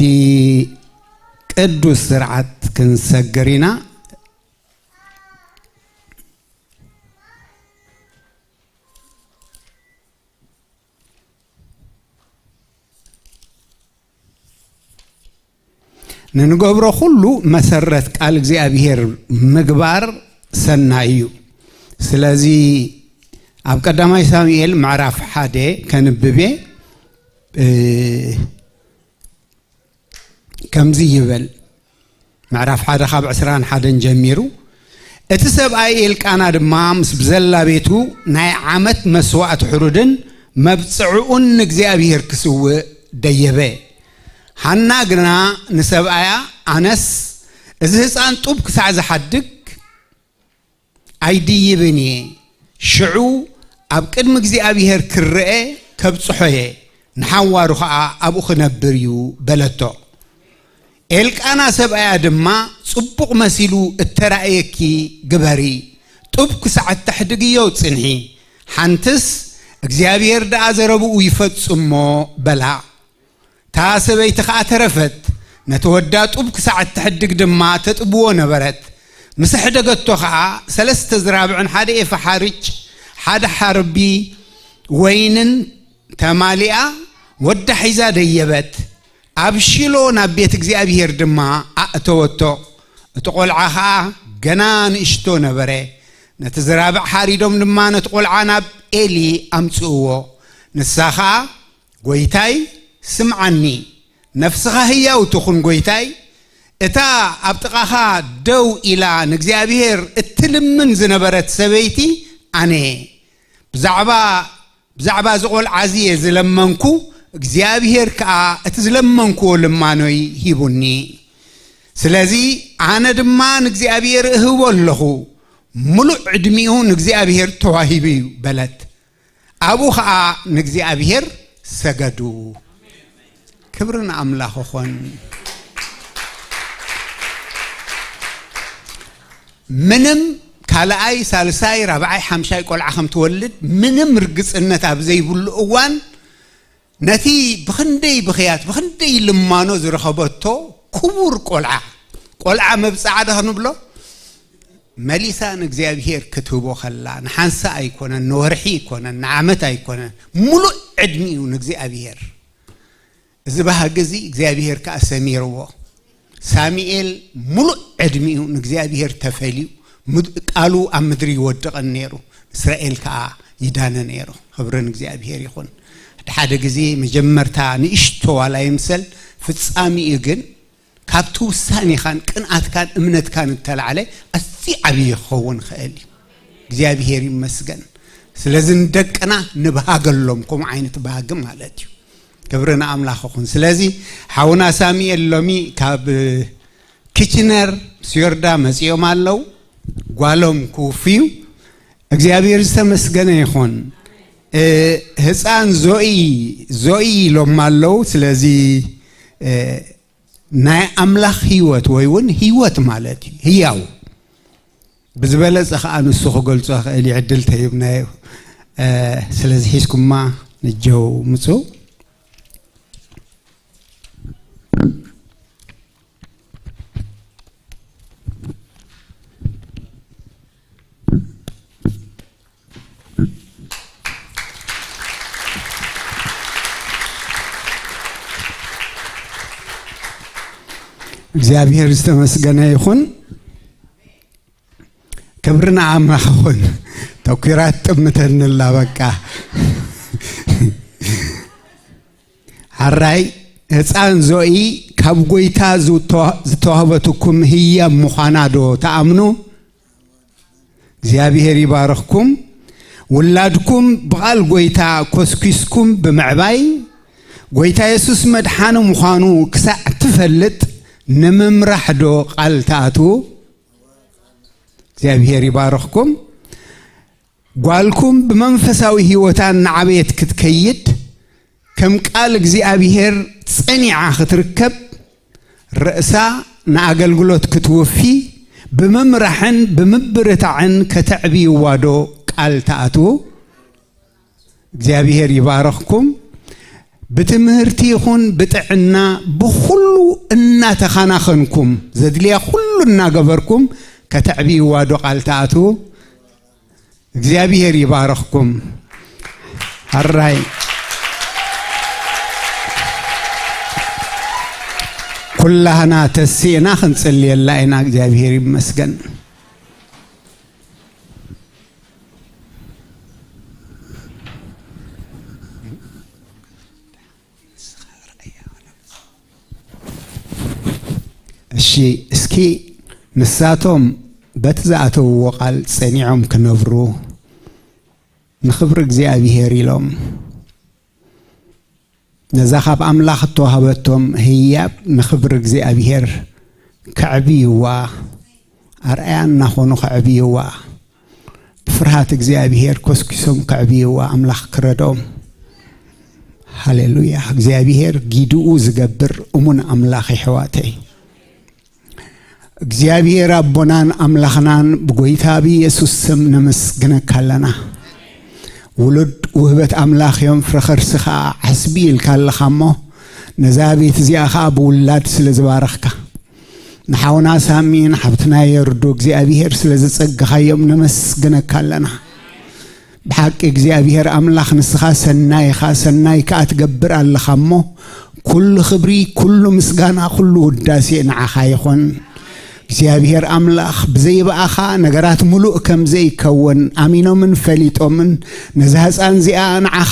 ቅዱስ ስርዓት ክንሰግር ኢና። ንንገብሮ ኩሉ መሰረት ቃል እግዚኣብሔር ምግባር ሰናይ እዩ። ስለዚ ኣብ ቀዳማይ ሳሙኤል ምዕራፍ ሓደ ከንብቤ ከምዚ ይብል። ምዕራፍ ሓደ ካብ ዕስራን ሓደን ጀሚሩ፣ እቲ ሰብኣይ ኤልቃና ድማ ምስ ብዘላ ቤቱ ናይ ዓመት መስዋእቲ ሕሩድን መብጽዕኡን ንእግዚኣብሔር ክስውእ ደየበ። ሃና ግና ንሰብኣያ፣ ኣነስ እዚ ህፃን ጡብ ክሳዕ ዝሓድግ ኣይድይብን እየ፣ ሽዑ ኣብ ቅድሚ እግዚኣብሔር ክረአ ከብጽሖ እየ፣ ንሓዋሩ ኸኣ ኣብኡ ክነብር እዩ በለቶ። ኤልቃና ሰብኣያ ድማ ጽቡቕ መሲሉ እተራእየኪ ግበሪ፣ ጡብ ክሳዕ እተሕድግዮ ጽንሒ፣ ሓንትስ እግዚኣብሔር ደኣ ዘረብኡ ይፈጽሞ በላ። እታ ሰበይቲ ኸኣ ተረፈት፣ ነቲ ወዳ ጡብ ክሳዕ እትሕድግ ድማ ተጥብዎ ነበረት። ምስ ኣሕደገቶ ኸኣ ሰለስተ ዝራብዕን ሓደ ኤፋ ሓርጭ ሓደ ሓርቢ ወይንን ተማሊኣ ወዳ ሒዛ ደየበት። ኣብ ሺሎ ናብ ቤት እግዚኣብሔር ድማ ኣእተወቶ። እቲ ቖልዓ ኸኣ ገና ንእሽቶ ነበረ። ነቲ ዝራብዕ ሓሪዶም ድማ ነቲ ቖልዓ ናብ ኤሊ ኣምጽእዎ። ንሳ ኸኣ ጎይታይ ስምዓኒ፣ ነፍስኻ ህያው ትኹን ጎይታይ፣ እታ ኣብ ጥቓኻ ደው ኢላ ንእግዚኣብሔር እትልምን ዝነበረት ሰበይቲ ኣነ እየ። ብዛዕባ ብዛዕባ እዚ ቖልዓ እዚ እየ ዝለመንኩ፣ እግዚኣብሔር ከኣ እቲ ዝለመንክዎ ልማኖይ ሂቡኒ። ስለዚ ኣነ ድማ ንእግዚኣብሔር እህቦ ኣለኹ፣ ምሉእ ዕድሚኡ ንእግዚኣብሔር ተዋሂቡ እዩ በለት። ኣብኡ ኸኣ ንእግዚኣብሔር ሰገዱ። ክብሪ ንኣምላኽ ይኹን። ምንም ካልኣይ ሳልሳይ ራብዓይ ሓምሻይ ቆልዓ ከም ትወልድ ምንም ርግጽነት ኣብ ዘይብሉ እዋን ነቲ ብኽንደይ ብኽያት ብኽንደይ ልማኖ ዝረኸበቶ ክቡር ቆልዓ ቆልዓ መብጽዓ ዶ ክንብሎ መሊሳ ንእግዚኣብሔር ክትህቦ ከላ ንሓንሳ ኣይኮነን ንወርሒ ኣይኮነን ንዓመት ኣይኮነን ምሉእ ዕድሚኡ ንእግዚኣብሔር እዚ ባህጊ እዚ እግዚኣብሔር ከኣ ሰሚርዎ። ሳሙኤል ሙሉእ ዕድሚኡ ንእግዚኣብሔር ተፈልዩ ቃሉ ኣብ ምድሪ ይወድቕን ነይሩ። እስራኤል ከኣ ይዳነ ነይሩ። ክብሪ ንእግዚኣብሔር ይኹን። ሓደ ሓደ ግዜ መጀመርታ ንእሽቶ ዋላ ይምሰል ፍጻሚኡ ግን ካብቲ ውሳኔኻን ቅንኣትካን እምነትካን እተላዕለ ኣዝዩ ዓብዪ ክኸውን ይኽእል እዩ። እግዚኣብሔር ይመስገን። ስለዚ ንደቅና ንብሃገሎም ከምኡ ዓይነት ባህጊ ማለት እዩ። ክብሪ ንኣምላኽ ይኹን። ስለዚ ሓውና ሳሙኤል ሎሚ ካብ ኪችነር ስዮርዳ መጺኦም ኣለዉ። ጓሎም ክውፍዩ እግዚኣብሔር ዝተመስገነ ይኹን። ህፃን ዞኢ ዞኢ ኢሎም ኣለዉ። ስለዚ ናይ ኣምላኽ ህይወት ወይ እውን ህይወት ማለት እዩ ህያው ብዝበለፀ ከዓ ንሱ ክገልፆ ክእል እዩ ዕድል ተሂብናዮ። ስለዚ ሒዝኩማ ንጀው ምጹ። እግዚኣብሔር ዝተመስገነ ይኹን። ክብሪ ንኣምላኽ ይኹን። ተኲራ ትጥምተኒ ኣላ በቃ። ሕራይ ህፃን ዞኢ ካብ ጐይታ ዝተዋ-፣ ዝተዋህበትኩም ህያብ ምዃና ዶ ትኣምኑ? እግዚኣብሔር ይባርኽኩም። ውላድኩም ብቓል ጐይታ ኮስኪስኩም ብምዕባይ፣ ጐይታ የሱስ መድሓኒ ምዃኑ ክሳዕ ትፈልጥ ንምምራሕ ዶ ቃል ትኣትዉ? እግዚኣብሔር ይባርኽኩም። ጓልኩም ብመንፈሳዊ ህይወታ እናዓበየት ክትከይድ፣ ከም ቃል እግዚኣብሔር ጸኒዓ ክትርከብ፣ ርእሳ ንኣገልግሎት ክትውፊ፣ ብምምራሕን ብምብርታዕን ከተዕብይዋ ዶ ቃል ትኣትዉ? እግዚኣብሔር ይባርኽኩም። ብትምህርቲ ይኹን ብጥዕና ብኹሉ እናተኻናኸንኩም፣ ዘድልያ ኩሉ እናገበርኩም ከተዕብይዋ ዶ ቃል ትኣትዉ? እግዚኣብሔር ይባርኽኩም። ሕራይ ኩላህና ተሲእና ክንጽልየላ ኢና። እግዚኣብሔር ይመስገን። እሺ፣ እስኪ ንሳቶም በቲ ዝኣተውዎ ቃል ጸኒዖም ክነብሩ፣ ንኽብሪ እግዚኣብሔር ኢሎም፣ ነዛ ካብ ኣምላኽ እተዋህበቶም ህያብ ንኽብሪ እግዚኣብሔር ከዕብይዋ፣ ኣርኣያ እናኾኑ ከዕብይዋ፣ ብፍርሃት እግዚኣብሔር ኮስኪሶም ከዕብይዋ ኣምላኽ ክረድኦም። ሃሌሉያ። እግዚኣብሔር ጊድኡ ዝገብር እሙን ኣምላኽ የሕዋተይ። እግዚኣብሔር ኣቦናን ኣምላኽናን ብጎይታ ብኢየሱስ ስም ነመስግነካ ኣለና። ውሉድ ውህበት ኣምላኽ እዮም፣ ፍረ ኸርሲ ኸኣ ዓስቢ ኢልካ ኣለኻ እሞ፣ ነዛ ቤት እዚኣ ኸኣ ብውላድ ስለ ዝባረኽካ፣ ንሓውና ሳሚ ንሓብትና የርዱ እግዚኣብሔር ስለ ዘጸግኻዮም ነመስግነካ ኣለና። ብሓቂ እግዚኣብሔር ኣምላኽ ንስኻ ሰናይ ኢኻ፣ ሰናይ ከኣ ትገብር ኣለኻ እሞ፣ ኩሉ ክብሪ፣ ኩሉ ምስጋና፣ ኩሉ ውዳሴ ንዓኻ ይኹን። እግዚኣብሔር ኣምላኽ ብዘይ ብኣኻ ነገራት ምሉእ ከም ዘይከውን ኣሚኖምን ፈሊጦምን ነዛ ህፃን እዚኣ ንዓኻ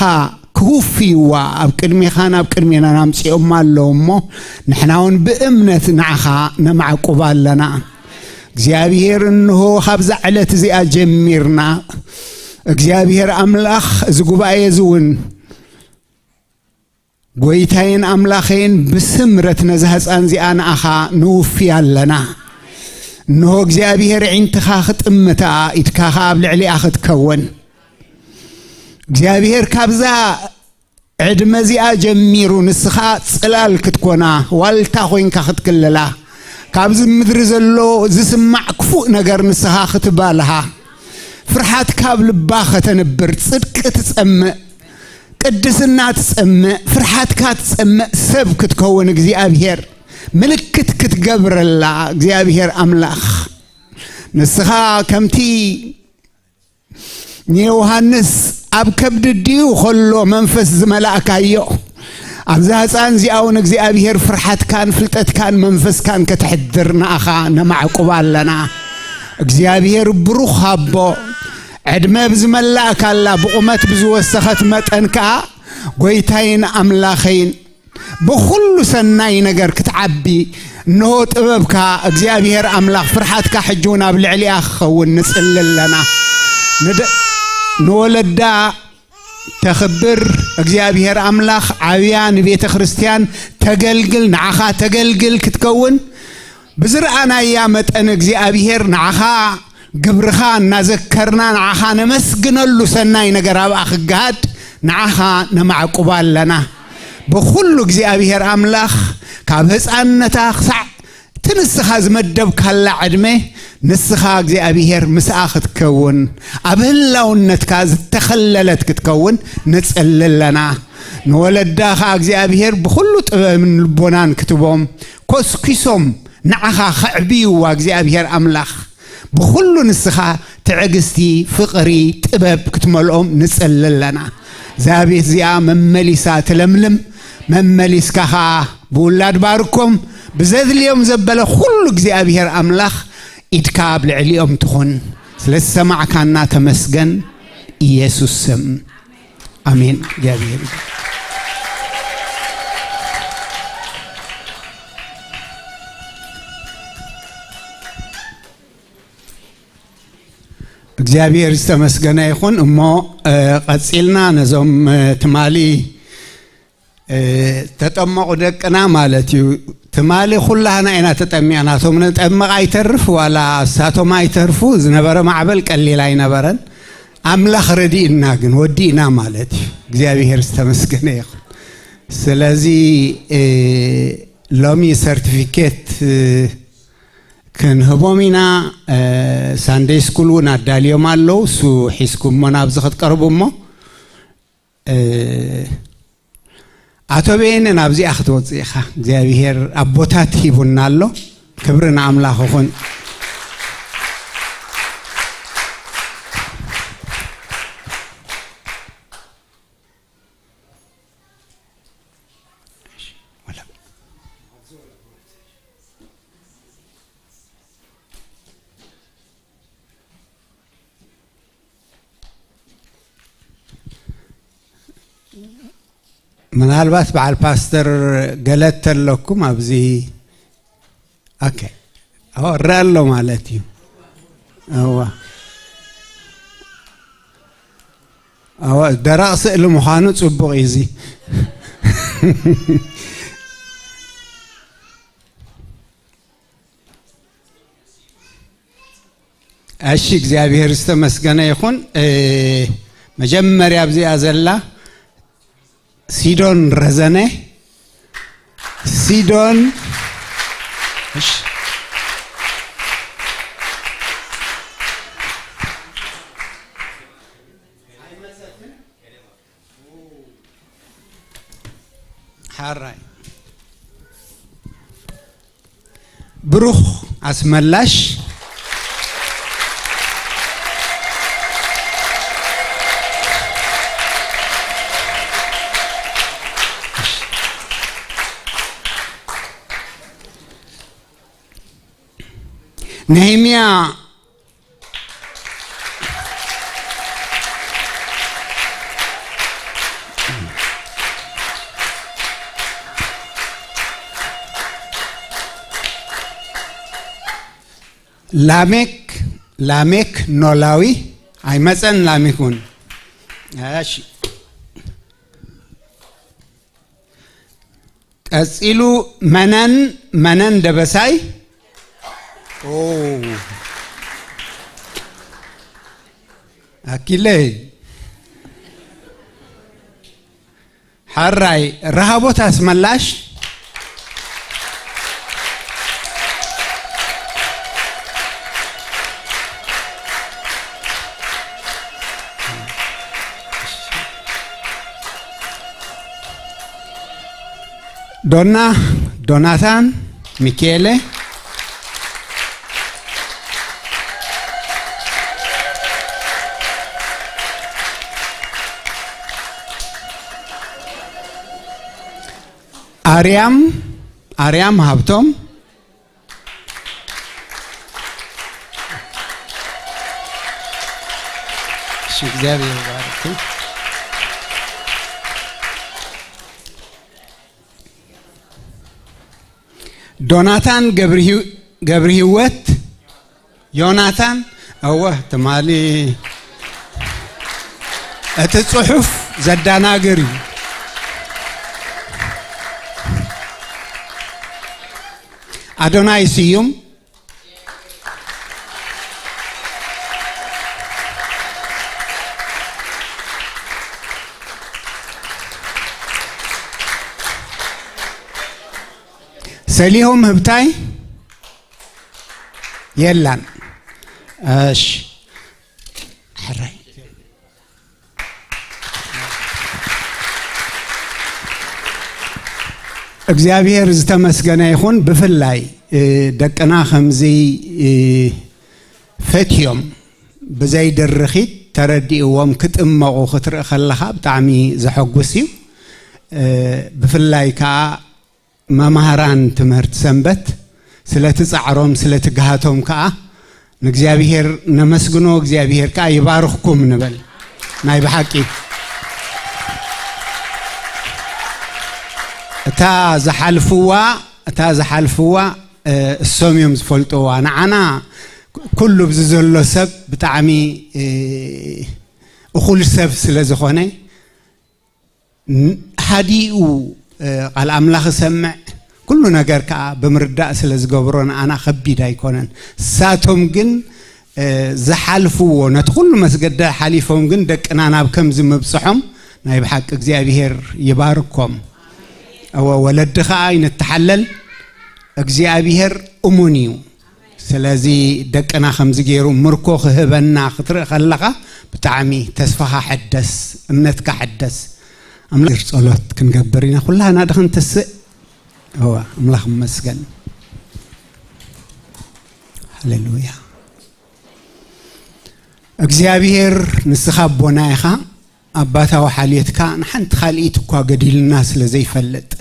ክውፍይዋ ኣብ ቅድሜኻን ኣብ ቅድሜናን ኣምጺኦማ ኣለዉ እሞ፣ ንሕና እውን ብእምነት ንዓኻ ነማዕቁባ ኣለና። እግዚኣብሔር እንሆ ካብዛ ዕለት እዚኣ ጀሚርና፣ እግዚኣብሔር ኣምላኽ እዚ ጉባኤ እዚ እውን ጎይታዬን ኣምላኸይን ብስምረት ነዛ ህፃን እዚኣ ንኣኻ ንውፍያ ኣለና። እንሆ እግዚኣብሔር ዒንትኻ ክጥምታ፣ ኢድካ ኸዓ ኣብ ልዕሊኣ ክትከውን። እግዚኣብሔር ካብዛ ዕድመ እዚኣ ጀሚሩ ንስኻ ጽላል ክትኮና፣ ዋልታ ኮይንካ ክትክልላ፣ ካብዚ ምድሪ ዘሎ ዝስማዕ ክፉእ ነገር ንስኻ ክትባልሃ፣ ፍርሓት ካብ ልባ ከተንብር፣ ጽድቂ ትጸምእ፣ ቅድስና ትጸምእ፣ ፍርሓትካ ትጸምእ ሰብ ክትከውን እግዚኣብሔር ምልክት ክትገብረላ እግዚኣብሔር ኣምላኽ ንስኻ ከምቲ ንዮሃንስ ኣብ ከብዲ ኣዲኡ ኸሎ መንፈስ ዝመላእካዮ፣ ኣብዛ ህፃን እዚኣ እውን እግዚኣብሔር ፍርሓትካን ፍልጠትካን መንፈስካን ከተሕድር ንኣኻ ነማዕቁባ ኣለና። እግዚኣብሔር ብሩኽ ኣቦ፣ ዕድመ ብዝመላእካላ ብቑመት ብዝወሰኸት መጠን ከኣ ጎይታይን ኣምላኸይን ብኹሉ ሰናይ ነገር ክትዓቢ፣ እንሆ ጥበብካ እግዚኣብሔር ኣምላኽ ፍርሓትካ ሕጂ እውን ኣብ ልዕሊኣ ክኸውን ንጽሊ ኣለና። ንደ-፣ ንወለዳ ተኽብር እግዚኣብሔር ኣምላኽ ዓብያ ንቤተ ክርስቲያን ተገልግል፣ ንዓኻ ተገልግል ክትከውን ብዝረኣናያ መጠን እግዚኣብሔር ንዓኻ ግብርኻ እናዘከርና ንዓኻ ነመስግነሉ ሰናይ ነገር ኣብኣ ክገሃድ ንዓኻ ነማዕቁባ ኣለና። ብኹሉ እግዚኣብሔር ኣምላኽ ካብ ህፃንነታ ክሳዕ እቲ ንስኻ ዝመደብካላ ዕድመ፣ ንስኻ እግዚኣብሔር ምስኣ ክትከውን፣ ኣብ ህላውነትካ ዝተኸለለት ክትከውን ንጽሊ ኣለና። ንወለዳ ኸኣ እግዚኣብሔር ብኹሉ ጥበብን ልቦናን ክትቦም፣ ኮስኪሶም ንዓኻ ከዕብይዋ እግዚኣብሔር ኣምላኽ ብኹሉ ንስኻ ትዕግስቲ፣ ፍቕሪ፣ ጥበብ ክትመልኦም ንጽሊ ኣለና። እዛ ቤት እዚኣ መመሊሳ ትለምልም፣ መመሊስካ ኸኣ ብውላድ ባርኮም፣ ብዘድልዮም ዘበለ ኩሉ እግዚኣብሔር ኣምላኽ ኢድካ ኣብ ልዕሊኦም ትኹን። ስለ ዝሰማዕካና ተመስገን። ኢየሱስ ስም። ኣሜን። እግዚኣብሔር ይባርክ። እግዚኣብሔር ዝተመስገነ ይኹን። እሞ፣ እ፣ ቀጺልና ነዞም፣ እ፣ ትማሊ፣ እ፣ ተጠመቑ ደቅና ማለት እዩ። ትማሊ ኩላህና ኢና ተጠሚቕና። እቶም ንጠምቕ ኣይተርፍ ዋላ እሳቶም ኣይተርፉ፣ ዝነበረ ማዕበል ቀሊል ኣይነበረን። ኣምላኽ ረዲእና ግን ወዲእና ማለት እዩ። እግዚኣብሔር ዝተመስገነ ይኹን። ስለዚ፣ እ፣ ሎሚ ሰርቲፊኬት፣ እ፣ ክንህቦም ኢና። እ፣ ሳንደይ ስኩል እውን ኣዳልዮም ኣለዉ። እሱ ሒዝኩሞ ናብዚ ክትቀርቡ እሞ፣ እ፣ ኣቶ በየነ ናብዚኣ ክትወፅእ ኢኻ። እግዚኣብሔር ኣቦታት ሂቡና ኣሎ። ክብሪ ንኣምላኽ ይኹን። ምናልባት በዓል ፓስተር ገለት ተለኩም ኣብዚ። ኦኬ። ኣዎ፣ እረ ኣሎ ማለት እዩ። ኣዋ። ኣዋ፣ ደረቕ ስእሊ ምዃኑ ጽቡቕ እዩ እዚ። እሺ፣ እግዚኣብሔር ዝተመስገነ ይኹን። እ፣ መጀመርያ ኣብዚኣ ዘላ ሲዶን ረዘነ፣ ሲዶን፣ እሺ። ሓራይ። ብሩኽ ኣስመላሽ። ነህምያ። ላሜክ፣ ላሜክ ኖላዊ ኣይመጸን። ላሜክ እውን። እሺ። ቀጺሉ መነን፣ መነን ደበሳይ። ኦ። ኣኪለይ። ሓራይ ረሃቦት ኣስመላሽ። ዶና፣ ዶናታን፣ ሚኬሌ። ኣርያም፣ ኣርያም ሃብቶም። እሺ፣ እግዚኣብሔር ይባርክ። ዶናታን ገብርሂ-፣ ገብርሂወት፣ ዮናታን፣ እወ፣ ትማሊ እቲ ጽሑፍ ዘደናግር እዩ። ኣዶናይ ስዩም፣ ሰሊሆም ህብታይ፣ የላን። እሺ፣ ሕራይ። እግዚኣብሔር ዝተመስገነ ይኹን። ብፍላይ፣ እ፣ ደቅና ከምዚ፣ እ፣ ፈትዮም ብዘይ ድርኺት ተረዲእዎም ክጥመቑ ክትርኢ ከለኻ ብጣዕሚ ዘሐጉስ እዩ። እ፣ ብፍላይ ከኣ መማህራን ትምህርቲ ሰንበት ስለቲ ጻዕሮም፣ ስለቲ ግሃቶም ከኣ ንእግዚኣብሔር ነመስግኖ፣ እግዚኣብሔር ከኣ ይባርኽኩም ንበል። ናይ ብሓቂ እታ ዝሓልፍዋ፣ እታ ዝሓልፍዋ፣ እ፣ እሶም እዮም ዝፈልጥዋ። ንዓና ኩሉ ኣብዚ ዘሎ ሰብ ብጣዕሚ፣ እ፣ እኹል ሰብ ስለ ዝኾነ፣ ን-፣ ሃዲኡ፣ እ፣ ቃል ኣምላኽ ይሰምዕ፣ ኩሉ ነገር ከኣ ብምርዳእ ስለ ዝገብሮ ንኣና ከቢድ ኣይኮነን። ንሳቶም ግን፣ እ፣ ዝሓልፍዎ ነቲ ኩሉ መስገደ ሓሊፎም ግን ደቅና ናብ ከምዚ ምብጽሖም ናይ ብሓቂ እግዚኣብሔር ይባርኮም። እወ፣ ወለዲ ከኣ ኣይንተሓለል፣ እግዚኣብሔር እሙን እዩ። ስለዚ ደቅና ከምዚ ገይሩ ምርኮ ክህበና ክትርኢ ከለኻ ብጣዕሚ ተስፋኻ ሕደስ፣ እምነትካ ሕደስ። ኣምላኽ ጸሎት ክንገብር ኢና። ኩላህና ዶ ክንትስእ? እዋ፣ ኣምላኽ ይመስገን። ሃሌሉያ። እግዚኣብሔር ንስኻ ኣቦና ኢኻ። ኣባታዊ ሓልዮትካ ንሓንቲ ካልኢት እኳ ገዲሉና ስለ ዘይፈልጥ፣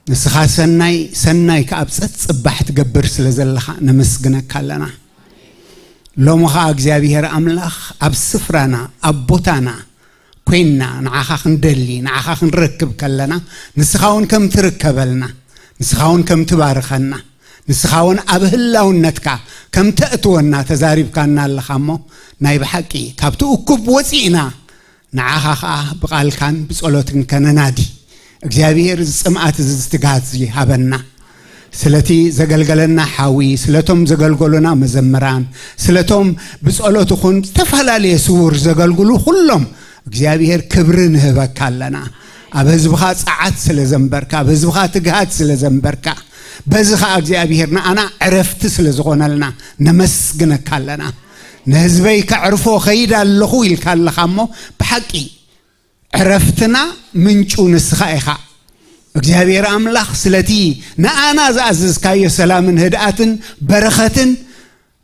ንስኻ ሰናይ፣ ሰናይ ከኣ ኣብ ጸጽባሕ ትገብር ስለ ዘለኻ ነመስግነካ ኣለና። ሎሚ ኸኣ እግዚኣብሔር ኣምላኽ ኣብ ስፍራና፣ ኣብ ቦታና ኮይንና ንዓኻ ክንደሊ፣ ንዓኻ ክንረክብ ከለና፣ ንስኻ እውን ከም ትርከበልና፣ ንስኻ እውን ከም ትባርኸና፣ ንስኻ እውን ኣብ ህላውነትካ ከም ተእትወና ተዛሪብካና ኣለኻ እሞ፣ ናይ ብሓቂ ካብቲ እኩብ ወጺእና ንዓኻ ኸኣ ብቓልካን ብጸሎትን ከነናዲ፣ እግዚኣብሔር እዚ ጽምኣት እዚ፣ እዚ ትግሃት እዚ ሃበና። ስለቲ ዘገልገለና ሓዊ፣ ስለቶም ዘገልገሉና መዘምራን፣ ስለቶም ብጸሎት ይኹን ዝተፈላለየ ስውር ዘገልግሉ ኩሎም እግዚኣብሔር ክብሪ ንህበካ ኣለና። ኣብ ህዝብኻ ጸዓት ስለ ዘንበርካ፣ ኣብ ህዝብኻ ትግሃት ስለ ዘንበርካ፣ በዚ ኸኣ እግዚኣብሔር ንኣና ዕረፍቲ ስለ ዝኾነልና ነመስግነካ ኣለና። ንህዝበይ ከዕርፎ ኸይድ ኣለኹ ኢልካ ኣለኻ እሞ፣ ብሓቂ ዕረፍትና ምንጩ ንስኻ ኢኻ። እግዚኣብሔር ኣምላኽ ስለቲ ንኣና ዝኣዘዝካዮ ሰላምን ህድኣትን በረኸትን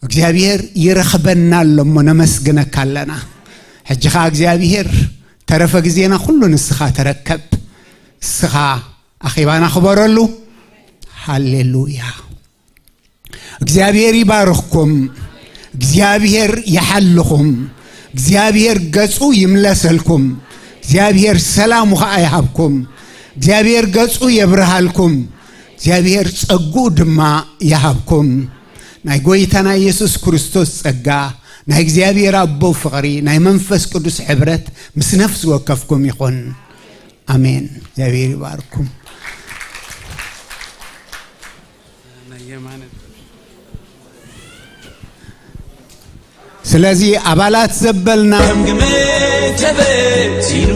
እግዚኣብሔር ይረኽበና ኣሎ እሞ ነመስግነካ ኣለና። ሕጂ ኸኣ እግዚኣብሔር ተረፈ ግዜና ኩሉ ንስኻ ተረከብ። ንስኻ ኣኼባና ክበረሉ። ሃሌሉያ። እግዚኣብሔር ይባርኽኩም። እግዚኣብሔር ይሓልኹም። እግዚኣብሔር ገጹ ይምለሰልኩም። እግዚኣብሔር ሰላሙ ኸኣ ይሃብኩም። እግዚኣብሔር ገጹ የብርሃልኩም። እግዚኣብሔር ጸግኡ ድማ ይሃብኩም። ናይ ጐይታና ኢየሱስ ክርስቶስ ጸጋ፣ ናይ እግዚኣብሔር ኣቦ ፍቕሪ፣ ናይ መንፈስ ቅዱስ ሕብረት ምስ ነፍሲ ወከፍኩም ይኹን። ኣሜን። እግዚኣብሔር ይባርኩም። ስለዚ ኣባላት ዘበልና ገምግመ ተበቲኑ